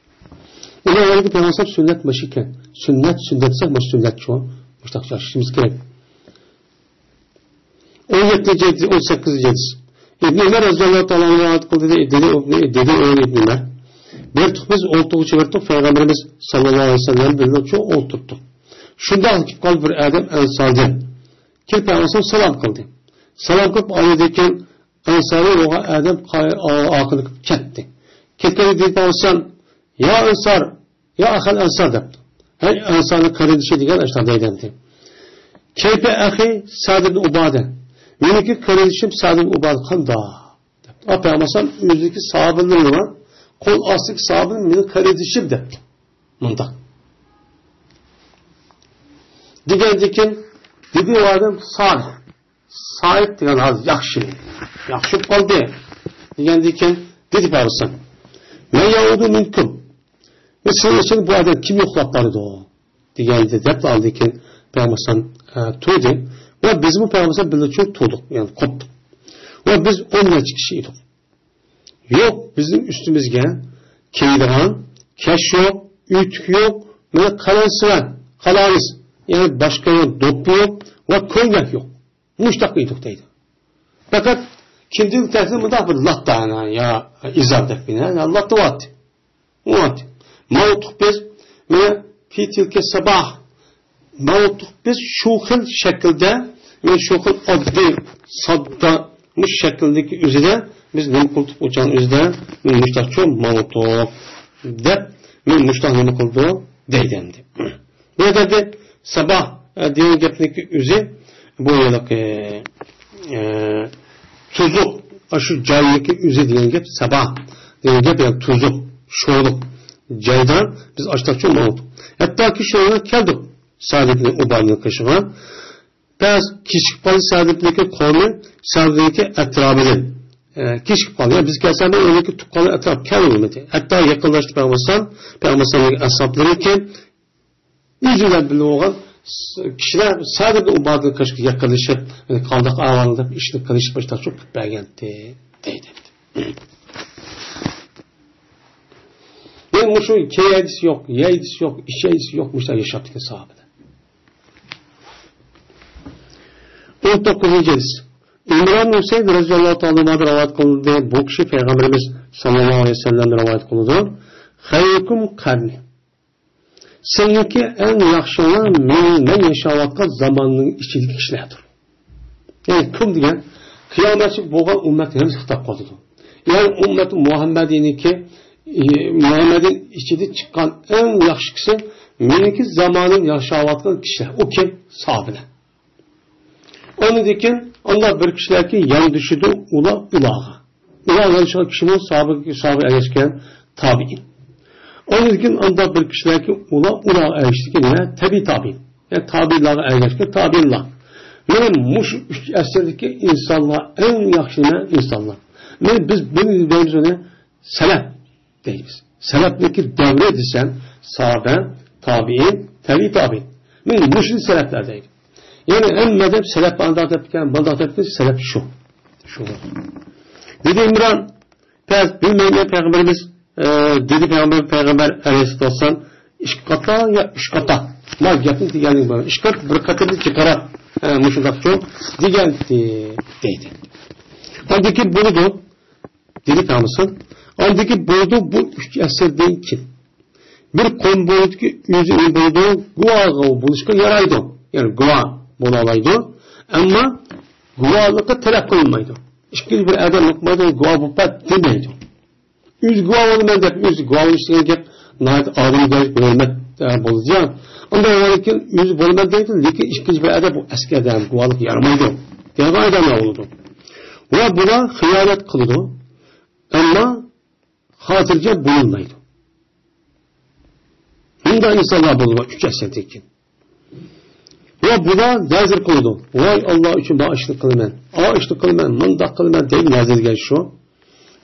ئۇنىڭ ئالدىدا پەيغەمبەر سۈننەت مۇشۇ ئىكەن. سۈننەت، سۈننەت دېسەك، مۇشۇ سۈننەتچۇ. مۇشۇنداق ياشىشىمىز كېرەك. ئون يەتتىنچى، ئون سەككىزىنچى ھەدىس. ئىبن ئۆمەر رەزىياللاھۇ تائالا ئەنھۇ رىۋايەت قىلدى، دېدى، دېدى، دېدى ئۇ ئىبن ئۆمەر. بىر تۇق بىز ئولتۇرغۇچە بىر تۇق پەيغەمبىرىمىز ساللاللاھۇ ئەلەيھى ۋەسەللەم بىلەن شۇ ئولتۇرۇپتۇق. شۇنداق كېلىپ قالدى بىر ئادەم ئەنساردىن. كېلىپ پەيغەمبەر سالام قىلدى. سالام قىلىپ ئايرىلدىكەن ئەنسارى ئوغا ئادەم قا-، ئا-، ئارقىدىن كەتتى. كەتكەندە دېدى پەيغەمبەر، يا ئەنسار، يا ئەخەل ئەنسار دەپتۇ. ھەي ئەنسارنىڭ قېرىندىشى دېگەن ئاشۇنداق دەيدۇ ئەمدى. كەيپە ئەخى سەئد ئىبن ئۇبادە. مېنىڭكى قېرىندىشىم سەئد ئىبن ئۇبادە قانداق؟ دەپتۇ. ئا پەيغەمبەر ئۆزىدىكى ساھابىلىرىنى، قول ئاستىدىكى ساھابىلىرىم مېنىڭ قېرىندىشىم دەپتۇ. مۇنداق. دېگەندىكىن دېدى ئۇ ئادەم سالىھ. سائىد دېگەن ھازىر ياخشى. ياخشى بولۇپ قالدى. دېگەندىن كېيىن دېدى پەيغەمبەر، مەن يەئۇدۇ مىنكۇم. ۋە سىلەر ئىچىدە بۇ ئادەم كىم يوقلاپ بارىدۇ؟ دېگەندە دەپ ئالدىكىن پەيغەمبەر، ئە، تۇردى. ۋە بىزمۇ پەيغەمبەر بىللە چۈ تۇردۇق، يەنى قوپتۇق. ۋە بىز ئون نەچچە كىشى ئىدۇق. يوق، بىزنىڭ ئۈستىمىزگە كىيىدىغان كەش يوق، ئۆتۈك يوق، مانا قەلەنسىۋەن، قالانىس، يەنى باشقا دوپپا يوق ۋە كۆينەك يوق. مۇشتاق ئىدۇق دەيدۇ. پەقەت ئىككىنچى تەرىپى مۇنداق بىر لاتا، يا ئىزاف دەپ، يا لاتا ۋات. ۋات. ماڭا ئۇتۇق بىز، مانا، في تلك الصباح. ماڭا ئۇتۇق بىز شۇ خىل شەكىلدە، مانا شۇ خىل ئاددىي، ساددا، مۇشۇ شەكىلدىكى ئۆزىدە بىز نېمە قىلدۇق ئۇ چاغنىڭ ئۆزىدە، مۇشتاقچۇ ماڭا ئۇتۇق دەپ، مانا مۇشتاق نېمە قىلدى دەيدۇ ئەمدى. بۇ يەردە ساباھ، ئە، دېگەن گەپنىڭكى ئۆزى بۇ ھېلىقى، ئە، تۇزۇق، ئاشۇ جاينىڭكى ئۆزى دېگەن گەپ ساباھ دېگەن گەپ، يەنى تۇزۇق، شولۇق جايدا بىز ئاشتاقچۇ ماڭدۇق. ھەتتاكى شۇنىڭغا كەلدۇق. سەئد ئىبنى ئۇبادىنىڭ قېشىغا بەز كېچىكىپ قالدى سەئد ئىبنىكى قومى، سەئد ئىبنىكى ئەتراپىدىن، ئە، كېچىكىپ قالدى. يەنى بىز كەلسەكمۇ ئۇنىڭكى تۇغقانلىرى ئەتراپ كەلمىدى. ھەتتا يېقىنلاشتى پەيغەمبەر ئەلەيھىسسالام، پەيغەمبەر ئەلەيھىسسالامنىڭكى ئۆزى بىلەن بىللە بولغان كىشىلەر سەئد ئىبن ئۇبادىنىڭ قېشىغا يېقىنلىشىپ، قانداق ئەھۋال دەپ ئىشنى قىلىشىپ، مۇشۇنداق چوقۇپ بەرگەنتى دەيدۇ. يەنى مۇشۇ كىيەيدىسى يوق، يەيدىسى يوق، ئىچەيدىسى يوق، مۇشۇنداق ياشاپتىكەن ساھابىلەر. ئون توققۇزىنچى ھەدىس. ئىمران ھۈسەيىن رەزىياللاھۇ تائالا ئەنھۇدىن رىۋايەت قىلىندى. بۇ كىشى پەيغەمبىرىمىز ساللاللاھۇ ئەلەيھى ۋەسەللەمدىن رىۋايەت قىلىدۇ. خەيرۇكۇم قەرنى. سىلىڭكى ئەڭ ياخشىڭلار مەن، مەن ياشاۋاتقان زاماننىڭ ئىچىدىكى كىشىلەردۇر. يەنى كىم دېگەن؟ قىيامەتچىلىك بولغان ئۈممەت ھەممىسى خىتاب قىلىدۇ. يەنى ئۈممەت مۇھەممەدىينىڭكى، ئى، مۇھەممەدىينىڭ ئىچىدە چىققان ئەڭ ياخشى كىشى مېنىڭكى زامانىم ياشاۋاتقان كىشىلەر. ئۇ كىم؟ ساھابىلەر. ئاندىن كېيىن ئانداق بىر كىشىلەركى ياندىشىدۇ ئۇلار ئۇلارغا. ئۇلار ياندىشىدىغان كىشىمۇ ساھابە، ساھابە ئەگەشكەن تابىئىن. ئاندىن كېيىن ئانداق بىر كىشىلەركى ئۇلار، ئۇلارغا ئەگەشكەن يەنە تەبىئىي تابىئىن. يەنى تابىئىنلارغا ئەگەشكەن تابىئىنلار. مانا مۇشۇ ئۈچ ئەسىردىكى ئىنسانلار ئەڭ ياخشى نېمە؟ ئىنسانلار. مانا بىز بۇنى دەيمىز ئۇنى سەلەپ دەيمىز. سەلەپنىڭكى دەۋرى دېسەم، ساھابە، تابىئىن، تەبىئىي تابىئىن. مانا مۇشۇ سەلەپلەر دەيدۇ. يەنى ھەممە دەپ سەلەپ ئانداق دەپكەن، مۇنداق دەپكەن، سەلەپ شۇ. شۇ. دېدى ئىمران، بەس بىلمەيمەن پەيغەمبىرىمىز، ئە، دېدى پەيغەمبەر، پەيغەمبەر ئەلەيھىسسالام ئىككى قاتا يا ئۈچ قاتا. ما گەپنى دېگەنلىك بار. ئىككى قاتا بىر قاتاردا جىقراق، ئە، مۇشۇنداق شۇ دېگەنتى دەيدۇ. ئاندىن كېيىن بولىدۇ. دېدى تامىسى. ئاندىكى بولىدۇ بۇ ئۈچ ئەسىردىن كېيىن. بىر قوم بولىدۇكى ئۆزى ئۆي بولىدۇ، گۇۋاھى بولۇشقا يارايدۇ. يەنى گۇۋاھ بولالايدۇ. ئەمما گۇۋاھلىققا تەلەپ قىلىنمايدۇ. ئىككىنچى بىر ئادەم يوقمايدۇ، گۇۋاھ بولۇپ بەر دېمەيدۇ. ئۆزى گۇۋاھ بولىمەن دەپ، ئۆزى گۇۋاھ بولۇش دېگەن گەپ ناھايىتى ئادەمگە ھۆرمەت، ئە، بولىدۇ. ئۇنداق بولغاندىن كېيىن ئۆزى بولىمەن دەيدۇ، لېكىن ئىككىنچى بىر ئادەم بۇ ئەسكەردە ھەم گۇۋاھلىق يارىمايدۇ دېگەن ئادەملەر بولىدۇ. ۋە بۇلار خىيانەت قىلىدۇ. ئەمما خاتىرجەم بولۇنمايدۇ. مۇنداق ئىنسانلار بولىدۇ ئۈچ ئەسىردىن كېيىن. ۋە بۇلار نەزىر قىلىدۇ. ۋاي ئاللا ئۈچۈن ما ئىشنى قىلىمەن، ئا ئىشنى قىلىمەن، مۇنداق قىلىمەن دەيدۇ نەزىر دېگەن شۇ.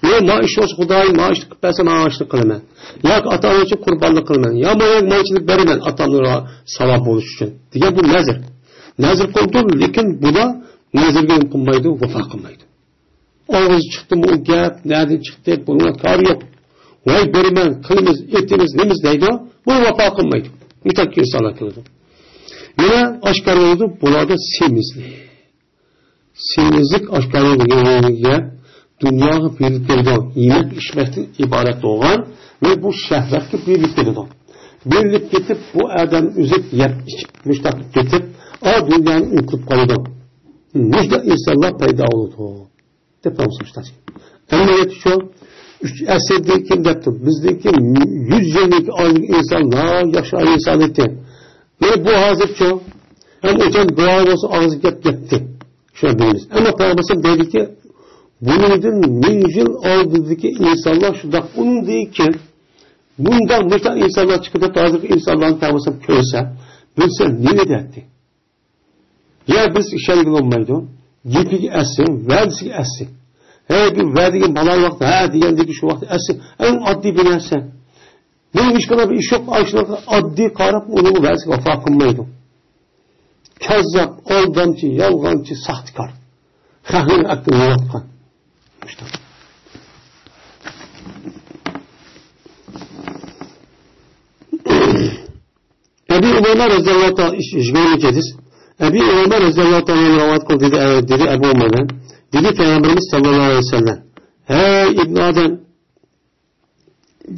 ۋە ما ئىش بولسا خۇدايىم ما ئىشنى قىلىپ بەرسە مانا ئىشنى قىلىمەن. ياكى ئاتا ئانا ئۈچۈن قۇربانلىق قىلىمەن. يا ما ياكى مانچىلىك بېرىمەن ئاتا ئانىغا ساۋاب بولۇش ئۈچۈن. دېگەن بۇ نەزىر. نەزىر قىلىدۇ، لېكىن بۇلار نەزىرگە نېمە قىلمايدۇ، ۋاپا قىلمايدۇ. ئاغزى چىقتىمۇ ئۇ گەپ، نەدىن چىقتى، بۇنىڭغا كارى يوق. ۋاي بېرىمەن، قىلىمىز، ئېتىمىز، نېمىز دەيدۇ، بۇ ۋاپا قىلمايدۇ. مۇشۇنداق ئىنسانلار كېلىدۇ. يەنە ئاشكارا بولىدۇ، بۇلاردا سېمىزلىك. سېمىزلىك ئاشكارا بولغان دۇنياغا بېرىلىپ كېتىدۇ. يېمەك ئىچمەكتىن ئىبارەت بولغان ۋە بۇ شەھۋەتكە بېرىلىپ كېتىدۇ. بېرىلىپ كېتىپ، بۇ ئادەم ئۈزۈپ يەپ ئىچىپ، مۇشۇنداق كېتىپ، ئا دۇنيانى ئۇنتۇپ قالىدۇ. مۇشۇنداق ئىنسانلار پەيدا بولىدۇ. دەپ ماڭسا ئۇستاز. ئەمەلىيەتتە شۇ ئۈچ ئەسىردىن كېيىن دەپتۇ. بىزدىن كېيىن يۈز يىلدىن كېيىن ئالدىن ئىنسانلار ياخشى ئىنسان ئىكەن. مانا بۇ ھازىرچۇ؟ ھەم ئۆتەن دۇئا بولسا ئاغزى گەپ گەپتى. شۇنى بىلىمىز. ئەمما پەيغەمبەر دەيدىكى، بۇنىڭدىن مىڭ يىل ئالدىدىكى ئىنسانلار شۇنداق ئۇندىن كېيىن بۇنداق مۇشۇنداق ئىنسانلار چىقىدۇ دەپ ھازىرقى ئىنسانلارنى پەيغەمبەر كۆرسە، بىلسە نېمە دەيتتى؟ يا بىرسىگە ئىشەنگىلى بولمايدۇ. گېپىگە ئەسسى، ۋەدىسىگە ئەسسى. ھەي، بىر ۋەدىگە بالا ۋاقتى، ھە دېگەندىكى شۇ ۋاقىت ئەسسى. ئەڭ ئاددىي بىر نەرسە. بۇنىڭ ھېچقانداق بىر ئىش يوق، ئاشۇنىڭغا ئاددىي قاراپ، ئۇنىڭ ۋەدىسىگە ۋاپا قىلمايدۇ. كەززاپ، ئالدامچى، يالغانچى، ساختىكار. خەقنى ئەكىلىۋاتقان. ئەبى ئۇمامە رەزىياللاھۇ تائالا، يىگىرمىنچى ھەدىس. ئەبى ئۇمامە رەزىياللاھۇ تائالا ئەنھۇ رىۋايەت قىلدى، دېدى، دېدى ئەبۇ ئۇمامە. دېدى پەيغەمبىرىمىز ساللاللاھۇ ئەلەيھى ۋەسەللەم، ھەي ئىبن ئادەم،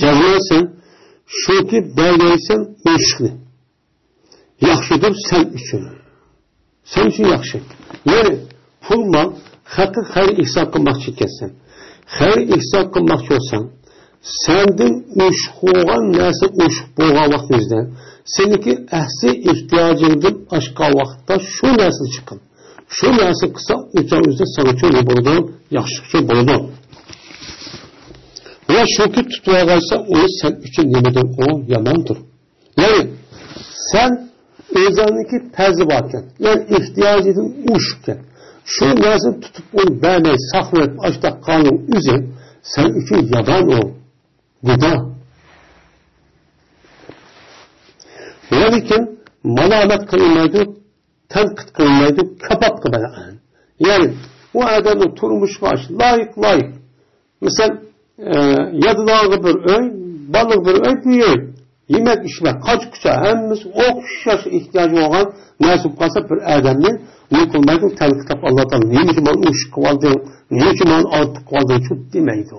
جەزمەن سەن شۇكى بەرگەنسەن ئوشۇقنى. ياخشىدۇر سەن ئۈچۈن. سەن ئۈچۈن ياخشى. يەنى پۇل مال، خەققە خەير ئېھسان قىلماقچى ئىكەنسەن. خەير ئېھسان قىلماقچى بولساڭ، سەندىن ئوشۇق بولغان نەرسە ئوشۇق بولغان ۋاقتىمىزدا، سېنىڭكى ئەسلى ئېھتىياجىڭدىن ئاشقان ۋاقىتتا شۇ نەرسىنى چىققىن. شۇ نەرسە قىلسا، ئۇچان ئۆزى ساڭا ئۈچۈن نېمە بولىدۇ؟ ياخشىلىق ئۈچۈن بولىدۇ. ۋە شۇكى تۇتۇۋالغانسا، ئۇ سەن ئۈچۈن نېمىدۇر؟ ئۇ ياماندۇر. يەنى سەن ئۆزۈڭنىڭكى پەرزى باركەن، يەنى ئېھتىياجىدىن ئوشۇقكەن. شۇ نەرسىنى تۇتۇپ ئۇنى بەرمەي ساقلاپ ئاشتاق قالغان ئۆزى سەن ئۈچۈن يامان ئۇ. گۇناھ. ۋەلىكىن مالامەت قىلمايدۇ، تەنقىد قىلمايدۇ، كاپات قىلمايدۇ. يەنى ئۇ ئادەمنىڭ تۇرمۇشىغا لايىق، لايىق. مىسال، ئە، ياتىدىغانغا بىر ئۆي، بالىغا بىر ئۆي، بىر ئۆي. يېمەك، ئىچمەك، قاچا-قۇچا، ھەممىسى ئوخشاش ئېھتىياجى بولغان نەرسە بولۇپ قالسا، بىر ئادەمنى نېمە قىلمايدۇ، تەنقىدلەپ، ئاللا تائالا نېمە ئۈچۈن مانا ئۇ ئىشنى قىلىۋالدىڭ، نېمە ئۈچۈن مانا ئارتۇق قىلىۋالدىڭ، شۇ دېمەيدۇ.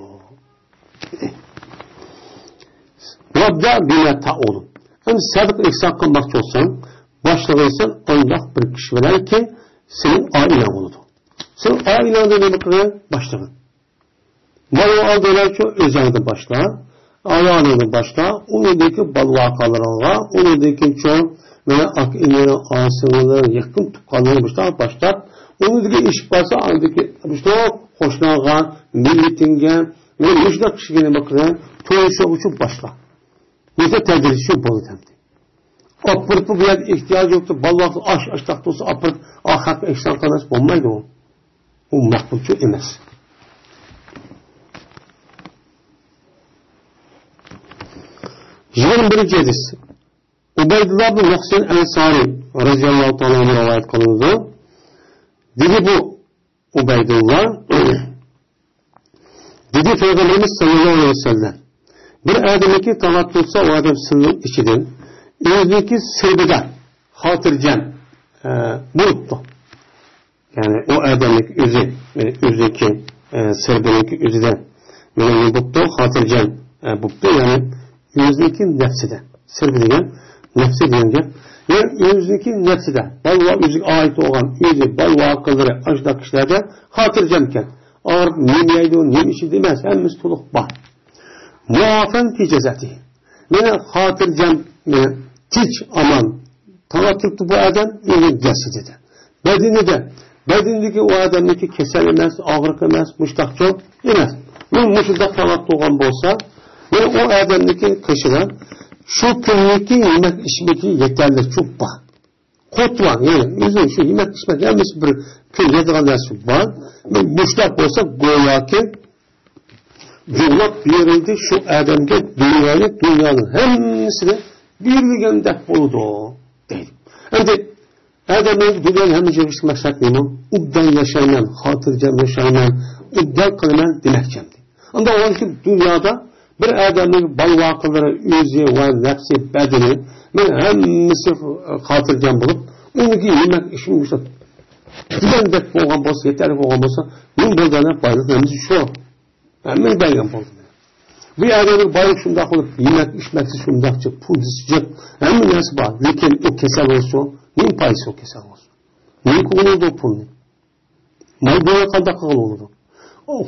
ۋابدا بىما تەئۇلۇ. ئەمدى سەدىقە ئېھسان قىلماقچى بولساڭ، باشلىغىنسەن ئانداق بىر كىشى بىلەنكى سېنىڭ ئائىلەڭ بولىدۇ. سېنىڭ ئائىلەڭدە نېمە قىلغىن؟ باشلىغىن. مانا ئالدىنچۇ ئۆزۈڭدىن باشلا، ئايالىڭدىن باشلا، ئۇنىڭدىن كېيىن بالا-ۋاقالىرىڭغا، ئۇنىڭدىن كېيىن چوڭ، مانا ئاكا-ئىنىڭ، ئاغا-سىڭىللىرىڭ، يېقىن تۇغقانلىرىڭ مۇشۇنداق باشلاپ، ئۇنىڭدىن كېيىن ئېشىپ بارسا، ئاندىن كېيىن مۇشۇ قوشناڭغا، مىللىتىڭگە، مانا مۇشۇنداق كىشىگە نېمە قىلغىن؟ تونۇشۇش ئۈچۈن باشلا. بولسا تەدرىجىي شۇ بولىدۇ ئەمدى. ئاپىرىپ بۇ يەردە ئېھتىياجى يوقتۇر، بالىلار ئاش، ئاشتاق تۇرسا ئاپىرىپ، ئا، خەققە ئېھسان قىلىش بولمايدۇ ئۇ. ئۇ مەقبۇلچۇ ئەمەس. يىگىرمە بىرىنچى ھەدىس. ئۇبەيدۇللا بىن مۇھسىن ئەنسارى رەزىياللاھۇ تائالا ئەنھۇ رىۋايەت قىلىنىدۇ. دېدى بۇ ئۇبەيدۇللا، دېدى پەيغەمبىرىمىز ساللاللاھۇ ئەلەيھى ۋەسەللەم، بىر ئادەمنىڭكى تاغات تۇتسا، ئۇ ئادەم سىرنىڭ ئىچىدىن ئۆزىنىڭكى سىربىدە خاتىرجەم، ئە، بولۇپتۇ. يەنى ئۇ ئادەمنىڭكى ئۆزى، يەنى ئۆزىنىڭكى، ئە، سىربىنىڭكى ئۆزىدە مېنىڭ نېمە بوپتۇ؟ خاتىرجەم، ئە، بوپتۇ. يەنى ئۆزىنىڭكى نەپسىدە. سىربى دېگەن، نەپسى دېگەن گەپ. يەنى ئۆزىنىڭكى نەپسىدە، بالىلار ئۆزىگە ئائىت بولغان، ئۆزى، بالا-ۋاقىلىرى، ئاشۇنداق كىشىلەردە خاتىرجەمكەن. ئاغرىپ نېمە يەيدۇ، نېمە ئىچىدۇ ئەمەس، ھەممىسى تولۇق بار. مۇئافەن فى جەسەدىھى. مانا خاتىرجەم، مانا تىنچ، ئامان. تاڭ ئاتتۇرۇپتۇ بۇ ئادەم، ئۆزى جەسىتىدە. بەدىنىدە، بەدىنىدىكى ئۇ ئادەمنىڭكى كېسەل ئەمەس، ئاغرىق ئەمەس، مۇشتاقچۇ ئەمەس. مانا مۇشۇنداق تاڭ ئاتتۇرغان بولسا، مانا ئۇ ئادەمنىڭكى قېشىدا شۇ كۈنلۈكى يېمەك ئىچمىكى يېتەرلىكچۇ بار. قوتلار، يەنى ئۆزىنىڭ شۇ يېمەك ئىچمەك ھەممىسى بىر كۈن يەيدىغان نەرسە بار. مۇشۇنداق بولسا گوياكى جۇغلاپ بېرىلدى شۇ ئادەمگە دۇنيانى، دۇنيانىڭ ھەممىسىنى بېرىلگەندەك بولىدۇ، دەيدۇ. ئەمدى ئادەملەرگە دۇنيانىڭ ھەممە يىغىشلىق مەقسەت نېمە؟ ئوبدان ياشايمەن، خاتىرجەم ياشايمەن، ئوبدان قىلىمەن دېمەكچى ئەمدى. ئۇنداق بولغاچقا دۇنيادا بىر ئادەمنىڭ بالا-ۋاقىلىرى، ئۆزى ۋە نەپسى، بەدىنى، مانا ھەممىسى خاتىرجەم بولۇپ، ئۇنىڭكى يېمەك ئىچمەك دېگەندەك بولغان بولسا، يېتەرلىك بولغان بولسا، نېمە بولدى ئەنە؟ بايلىق ھەممىسى شۇ. ھەممىنى بەرگەن بولدى. بۇ ئادەمنىڭ بايلىقى شۇنداق بولۇپ، يېمەك ئىچمەكسى شۇنداق جىق، پۇلسىز جىق، ھەممە نەرسە بار. لېكىن ئۇ كېسەل بولسا، نېمە پايدىسى ئۇ كېسەل بولسا؟ نېمە كۆڭلىدۇ پۇلنى؟ مال دۇنيا قانداق قىلغىلى بولىدۇ؟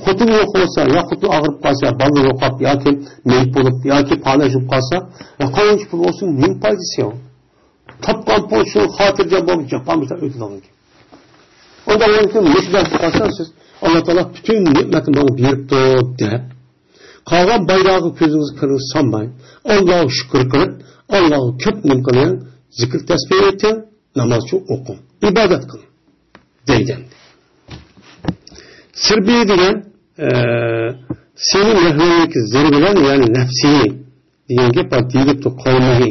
خوتۇن يوق بولسا، يا خوتۇن ئاغرىپ قالسا، بالىلىر يوقاپ ياكى مېيىپ بولۇپ ياكى پالەچ بولۇپ قالسا، يا قانچە پۇل بولسۇن، نېمە پايدىسى يوق؟ تاپقان پۇل شۇ خاتىرجەم بولۇپ جاپا مۇشۇنداق ئۆتىدىغان گەپ. ئۇنداق بولغاندىكىن مۇشۇنداق قىلسا سىز، ئاللا تائالا پۈتۈن نېمەتنى ماڭا بېرىپتۇ دەپ، قالغان بايراققا كۆزىڭىز قىرىڭ سالماي، ئاللاغا شۈكۈر قىلىپ، ئاللاغا كۆپ نېمە قىلىڭ، زىكىر تەسبىھ ئېيتىڭ، نامازچۇ ئوقۇڭ، ئىبادەت قىلىڭ، دەيدۇ. سىربى دېگەن، ئە، سېنى مەھرۇملۇق زېرى بىلەن، يەنى نەپسىنى دېگەن گەپ بار، دېيىلىپتۇ، قەۋمىھى.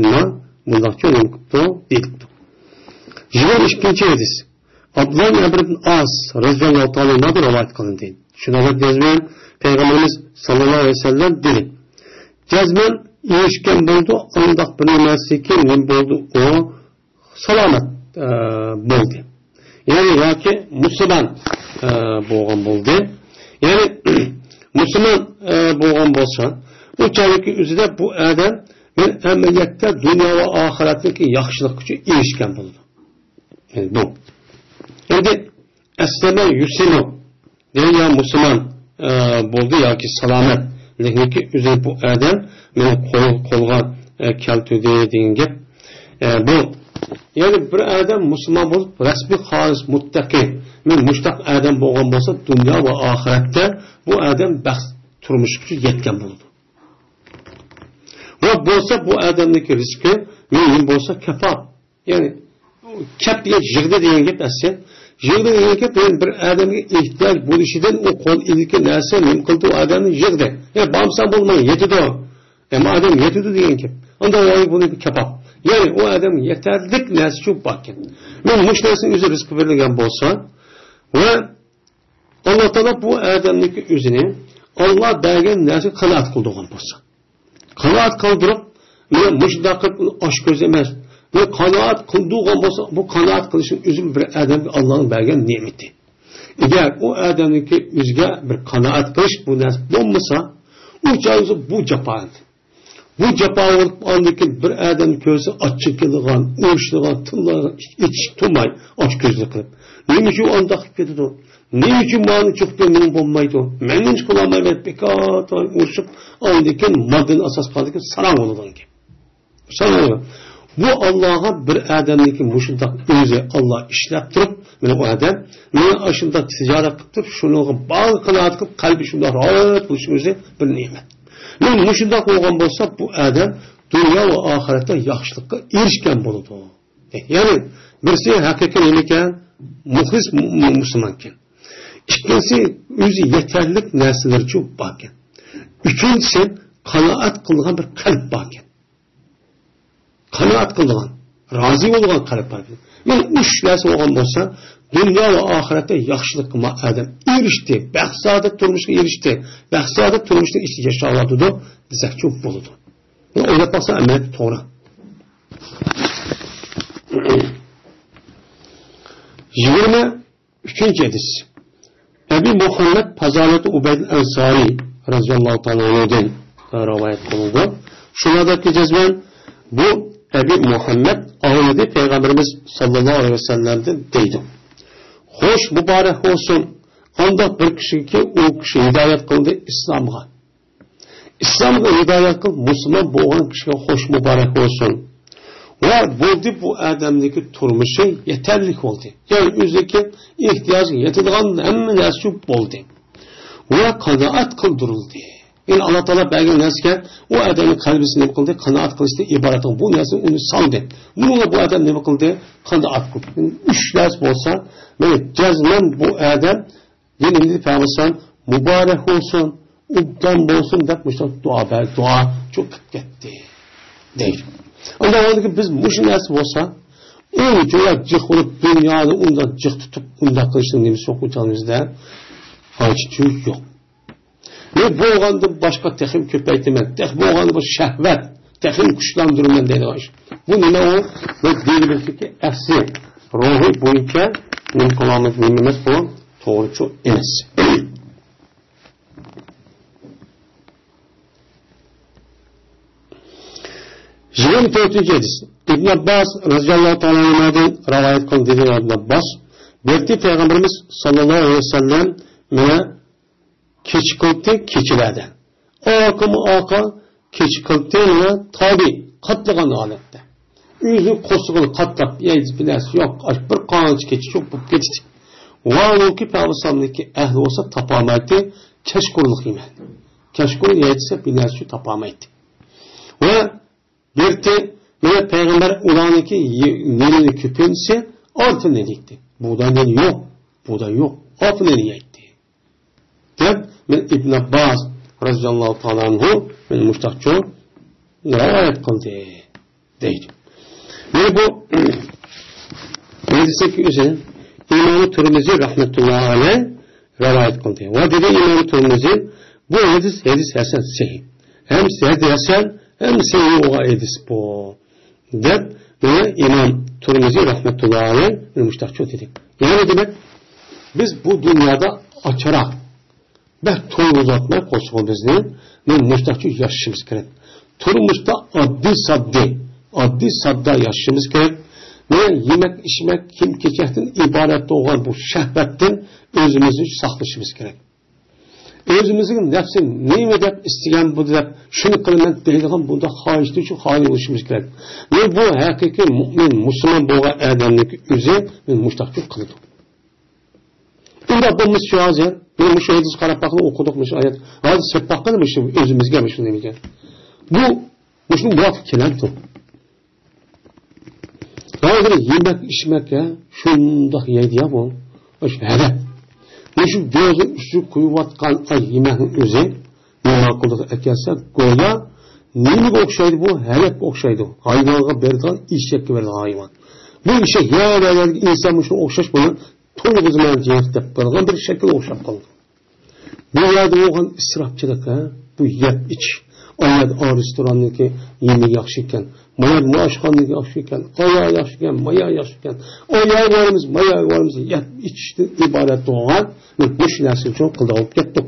نېمە؟ بۇنداقچە نېمە قىپتۇ؟ دېيىلىپتۇ. يىگىرمە ئىككىنچى ھەدىس. ئابدۇللا ئىبن ئەمر ئىبن ئاس رەزىياللاھۇ تائالا ئەنھۇدىن رىۋايەت قىلىندى. شۇنىڭ بىلەن جەزمەن پەيغەمبىرىمىز ساللاللاھۇ ئەلەيھى ۋەسەللەم دېدى، جەزمەن ئېرىشكەن بولىدۇ، ئانداق بىر نەرسىكى نېمە بولدى؟ ئۇ سالامەت، ئە، بولدى. يەنى ياكى مۇسۇلمان ئە، بولغان بولدى. يەنى، مۇسۇلمان، ئە، بولغان بولسا، ئۇ چاغدىكى ئۆزىدە بۇ ئادەم مەن ئەمەلىيەتتە دۇنيا ۋە ئاخىرەتتىكى ياخشىلىق ئۈچۈن ئېرىشكەن بولىدۇ. يەنى بۇ. ئەمدى ئەسلەمە يۇسلىمۇ، يا مۇسۇلمان، ئە، بولدى ياكى سالامەت، لېكىنكى ئۆزى بۇ ئادەم مېنى قول، قولغا، ئە، كەلتۈردى دېگەن گەپ. ئە، بۇ، يەنى بىر ئادەم مۇسۇلمان بولۇپ، رەسمىي خالىس مۇتتەقى، مەن مۇشتاق ئادەم بولغان بولسا، دۇنيا ۋە ئاخىرەتتە بۇ ئادەم بەخت تۇرمۇشقا يەتكەن بولىدۇ. ۋە بولسا بۇ ئادەمنىڭكى رىزقى مېنىڭ بولسا كاپات. يەنى، كەپ دېگەن يىغدى دېگەن گەپ ئەسلى. يىغدى دېگەن گەپ، يەنى بىر ئادەمگە ئېھتىياج بولۇشىدىن ئۇ قول ئىلىكى نەرسە نېمە قىلدى، ئۇ ئادەمنى يىغدى. يا بارمىساڭ بولماي، يېتىدۇ. ئەمما ئادەم يېتىدۇ دېگەن گەپ. ئاندا ئۇ بۇنى كاپات. يەنى ئۇ ئادەمگە يېتەرلىك نەرسە شۇ باركەن. مەن مۇشۇ نەرسىنىڭ ئۆزى رىزقى بېرىلگەن بولسا ۋە ئاللا تائالا بۇ ئادەمنىڭكى ئۆزىنى ئاللا بەرگەن نەرسىگە قانائەت قىلدۇرغان بولسا. قانائەت قىلدۇرۇپ، مانا مۇشۇنداق قىلىپ ئاچ كۆز ئەمەس. بۇ قانائەت قىلدۇرغان بولسا، بۇ قانائەت قىلىشنىڭ ئۆزى بىر ئادەمگە ئاللانىڭ بەرگەن نېمىتى. ئەگەر ئۇ ئادەمنىڭكى ئۆزىگە بىر قانائەت قىلىش بۇ نەرسە بولمىسا، ئۇ چاغدا بۇ جاپا. بۇ جاپا بولۇپ، ئاندىن كېيىن بىر ئادەم كۆرسە، ئاچچىقىدىغان، ئۇرۇشىدىغان، تىللارغا ئېچىشى تۇرماي، ئاچ كۆزلۈك قىلىپ. نېمە ئۈچۈن ئانداق قىلىپ كېتىدۇ؟ نېمە ئۈچۈن مانا چوقۇم مېنىڭ بولمايدۇ؟ مەن نېمە قىلالمايمەن؟ بىكار ئۇرۇشۇپ، ئاندىن كېيىن ماددىنى ئاساس قىلغاندىن كېيىن ساراڭ بولىدىغان گەپ. ساراڭ بولىدۇ. بۇ ئاللاغا بىر ئادەمنىڭكى مۇشۇنداق ئۆزى ئاللا ئىشلەپ تۇرۇپ، مانا ئۇ ئادەم مانا ئاشۇنداق تىجارەت قىلىپ تۇرۇپ، شۇنىڭغا بارلىق قانائەت قىلىپ، قەلبى شۇنداق راھەت بولۇشى ئۆزى بىر نېمەت. مانا مۇشۇنداق بولغان بولسا، بۇ ئادەم دۇنيا ۋە ئاخىرەتتە ياخشىلىققا ئېرىشكەن بولىدۇ. يەنى بىرسى ھەقىقىي نېمىكەن؟ مۇخلىس مۇ-، مۇ-، مۇسۇلمانكەن. ئىككىنچىسى ئۆزى يېتەرلىك نەرسىلىرىچۇ باركەن. ئۈچىنچىسى قانائەت قىلىدىغان بىر قەلب باركەن. قانائەت قىلىدىغان، رازى بولىدىغان قەلب باركەن. مانا ئۈچ نەرسە بولغان بولسا، دۇنيا ۋە ئاخىرەتتە ياخشىلىققا ما-، ئادەم ئېرىشتى، بەخت-سائادەت تۇرمۇشقا ئېرىشتى، بەخت-سائادەت تۇرمۇشنىڭ ئىچىدە ياشاۋاتىدۇ دېسەكچۇ بولىدۇ. بۇنى ئويلاپ باقسا، ئەمەلىيەتتە توغرا. يىگىرمە ئۈچىنچى ھەدىس. ئەبى مۇھەممەد پازالەت ئۇبەيد ئەنسارى رەزىياللاھۇ تائالا ئەنھۇدىن رىۋايەت قىلىنىدۇ. شۇنىڭدەك جەزمەن بۇ ئەبى مۇھەممەد ئاڭلىدى پەيغەمبىرىمىز ساللاللاھۇ ئەلەيھى ۋەسەللەمدىن دەيدۇ. خوش مۇبارەك بولسۇن ئانداق بىر كىشىگىكى ئۇ كىشى ھىدايەت قىلدى ئىسلامغا. ئىسلامغا ھىدايەت قىلىپ مۇسۇلمان بولغان كىشىگە خوش مۇبارەك بولسۇن. ۋە بولدى بۇ ئادەمنىڭكى تۇرمۇشى يېتەرلىك بولدى. يەنى ئۆزىنىڭكى ئېھتىياجىغا يېتىدىغان ھەممە نەرسە بولدى. ۋە قانائەت قىلدۇرۇلدى. يەنى ئاللا تائالا بەرگەن نەرسىگە ئۇ ئادەمنىڭ قەلبىسى نېمە قىلدى؟ قانائەت قىلىشتىن ئىبارەت بۇ نەرسىنى ئۇنى سالدى. بۇنىڭغا بۇ ئادەم نېمە قىلدى؟ قانائەت قىلدى. يەنى ئۈچ نەرسە بولسا، مانا جەزمەن بۇ ئادەم يەنە ئىبلىس پەيغەمبەر مۇبارەك بولسۇن، ئوبدان بولسۇن دەپ مۇشۇنداق دۇئا بەر، دۇئا چوقۇپ كەتتى دەيدۇ. ئۇنداق بولدىكى بىز مۇشۇ نەرسە بولسا، ئۇنچىلا جىق بولۇپ، دۇنيانى ئۇنداق جىق تۇتۇپ، ئۇنداق قىلىشنىڭ نېمىسى يوق، ئۇ جانىمىزدا ھاجىتى يوق. مەن بولغاندىن باشقا تېخىمۇ كۆپەيتىمەن، تېخى بولغاندا بۇ شەھۋەت، تېخىمۇ كۈچلەندۈرىمەن دەيدىغان ئىش. بۇ نېمە ئۇ؟ بۇ دىنىمىزدىكى ئەسلى روھى بويىچە نېمە قىلامىز، نېمە ئەمەس، بۇ توغرىچۇ ئەمەس. يىگىرمە تۆتىنچى ھەدىس. ئىبن ئابباس رەزىياللاھۇ تائالا ئەنھۇدىن رىۋايەت قىلدى، دېدى ئىبن ئابباس. بىرتى پەيغەمبىرىمىز ساللاللاھۇ ئەلەيھى ۋەسەللەم مانا كېچە قىلدى، كېچىلەردە. ئارقىمۇ ئارقا كېچە قىلدى، مانا تابى قاتلىغان ھالەتتە. ئۆزى قورسىقىنى قاتلاپ، يەيدىغان بىر نەرسە يوق، ئاش بىر قانچە كېچە شۇ بولۇپ كېتىشتى. ۋاھالۇكى پەيغەمبەرنىڭكى ئەھلى بولسا تاپالمايتتى، كەچقۇرۇنلۇق يېمەيدۇ. كەچقۇرۇن يەيدىسە بىر نەرسە شۇ تاپالمايتتى. ۋە بىرتى، مانا پەيغەمبەر ئۇلارنىڭكى يې-، نېنىنى كۆپىنچىسى ئالتۇن نېنى دەيتتى. بۇغداي نېنى يوق، بۇغداي يوق، ئالتۇن نېنى يەيتتى. دەپ، مەن ئىبن ئابباس رەزىياللاھۇ تائالا ئەنھۇ مەن مۇشتاقچۇ رىۋايەت قىلدى دەيدۇ. مانا بۇ ھەدىسنىڭكى ئۆزى ئىمام تۇرمۇزى رەھمەتۇللاھى ئەلەيھ رىۋايەت قىلدى. ۋە دېدى ئىمام تۇرمۇزى، بۇ ھەدىس، ھەدىس ھەسەن سەھىھ. ھەم ھەدىس ھەسەن، ھەم سەھىھ بولغان ھەدىس بۇ. دەپ، مانا ئىمام تۇرمۇزى رەھمەتۇللاھى ئەلەيھ مۇشتاقچۇ دېدى. يەنى دېمەك، بىز بۇ دۇنيادا ئاچراق، بەك تويغۇزۇۋاتماي قوشۇقىمىزنى، مانا مۇشۇنداقچە ياشىشىمىز كېرەك. تۇرمۇشتا ئاددىي ساددىي، ئاددىي ساددا ياشىشىمىز كېرەك. مانا يېمەك، ئىچمەك، كىيىم-كېچەكتىن ئىبارەت بولغان بۇ شەھۋەتتىن ئۆزىمىزنى ساقلىشىمىز كېرەك. ئۆزىمىزنىڭ نەپسى نېمە دەپ ئىستىگەن بۇ دەپ، شۇنى قىلىمەن دەيدىغان بۇنداق خاھىشتىن شۇ خالىي بولۇشىمىز كېرەك. مانا بۇ ھەقىقىي مۇئمىن، مۇسۇلمان بولغان ئادەمنىڭكى ئۆزى مانا مۇشۇنداقچە قىلىدۇ. ئۇنداق بولمىسا شۇ ھازىر، مانا مۇشۇ ھەدىسكە قاراپ باققىلى، ئوقۇدۇق مۇشۇ ئايەت. ھازىر سېلىپ باققىلى مۇشۇ ئۆزىمىزگە مۇشۇ نېمىگە. بۇ، مۇشۇ مۇۋاپىق كېلەمدۇ؟ ھازىر يېمەك، ئىچمەك، ھە، شۇنداق يەيدۇ يا بۇ. شۇ ھەدە. مۇشۇ بوغۇزى ئۈستىگە قويۇۋاتقان ئاي يېمەكنىڭ ئۆزى نېمە قىلدۇق ئەكەلسە، گويا نېمىگە ئوخشايدۇ بۇ؟ ھەلەككە ئوخشايدۇ. ھايۋانغا بېرىدىغان، ئېشەككە بېرىدىغان ھايۋان. بۇ ئېشەك يەر-يەرلەرگە ئىنسان مۇشۇنىڭغا ئوخشاش بۇنى تويغۇزىمەن جىق دەپ قالغان بىر شەكىلگە ئوخشاپ قالدى. بۇ يەردە بولغان ئىسراپچىلىق، ھە؟ بۇ يەپ ئىچىش. ئايەت ئا رېستوراننىڭكى يېمىكى ياخشى ئىكەن. مايا ماشخانىنىڭكى ياخشى ئىكەن. ئايا ياخشى ئىكەن، مايا ياخشى ئىكەن. ئايا بارمىز، مايا بارمىز، يەپ ئىچىشتىن ئىبارەت بولغان مۇشۇ نەرسە ئۈچۈن قىلدىغان بولۇپ كەتتۇق.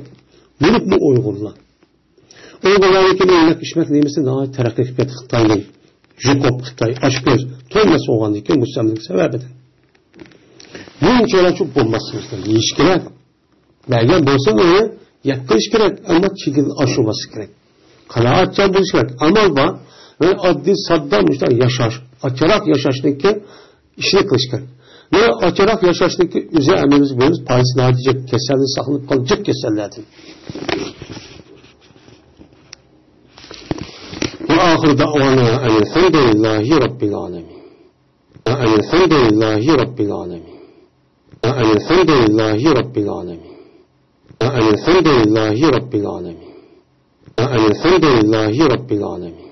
بولۇپمۇ ئۇيغۇرلار. ئۇيغۇرلارنىڭكى يېمەك ئىچمەك نېمىسى ناھايىتى تەرەققىي قىلىپ كەتتى خىتاينىڭ. جۇقۇپ خىتاي ئاشكۆز، تويماس بولغاندىن كېيىن مۇستەملىكە سەۋەبىدىن. بۇنچىلىك بولماسلىقىمىز كېرەك. يېيىش كېرەك. بەرگەن بولسا ئۇنى يەپ قىلىش كېرەك، ئەمما چېكىدىن ئاشۇرماسلىق كېرەك. قانائەتچان بولۇش كېرەك. ئامال بار. ۋە ئاددىي ساددا مۇشۇنداق ياشاش، ئاچراق ياشاشنىڭكى ئىشنى قىلىش كېرەك. ۋە ئاچراق ياشاشنىڭكى ئۆزى ھەممىمىز بىلىمىز، پايدىسى ناھايىتى جىق، كېسەلدىن ساقلىنىپ قالىدۇ، جىق كېسەللەردىن. وآخر دعوانا أن الحمد لله رب العالمين. أن الحمد لله رب العالمين. أن الحمد لله رب العالمين. أن الحمد لله رب العالمين. أن الحمد لله رب العالمين.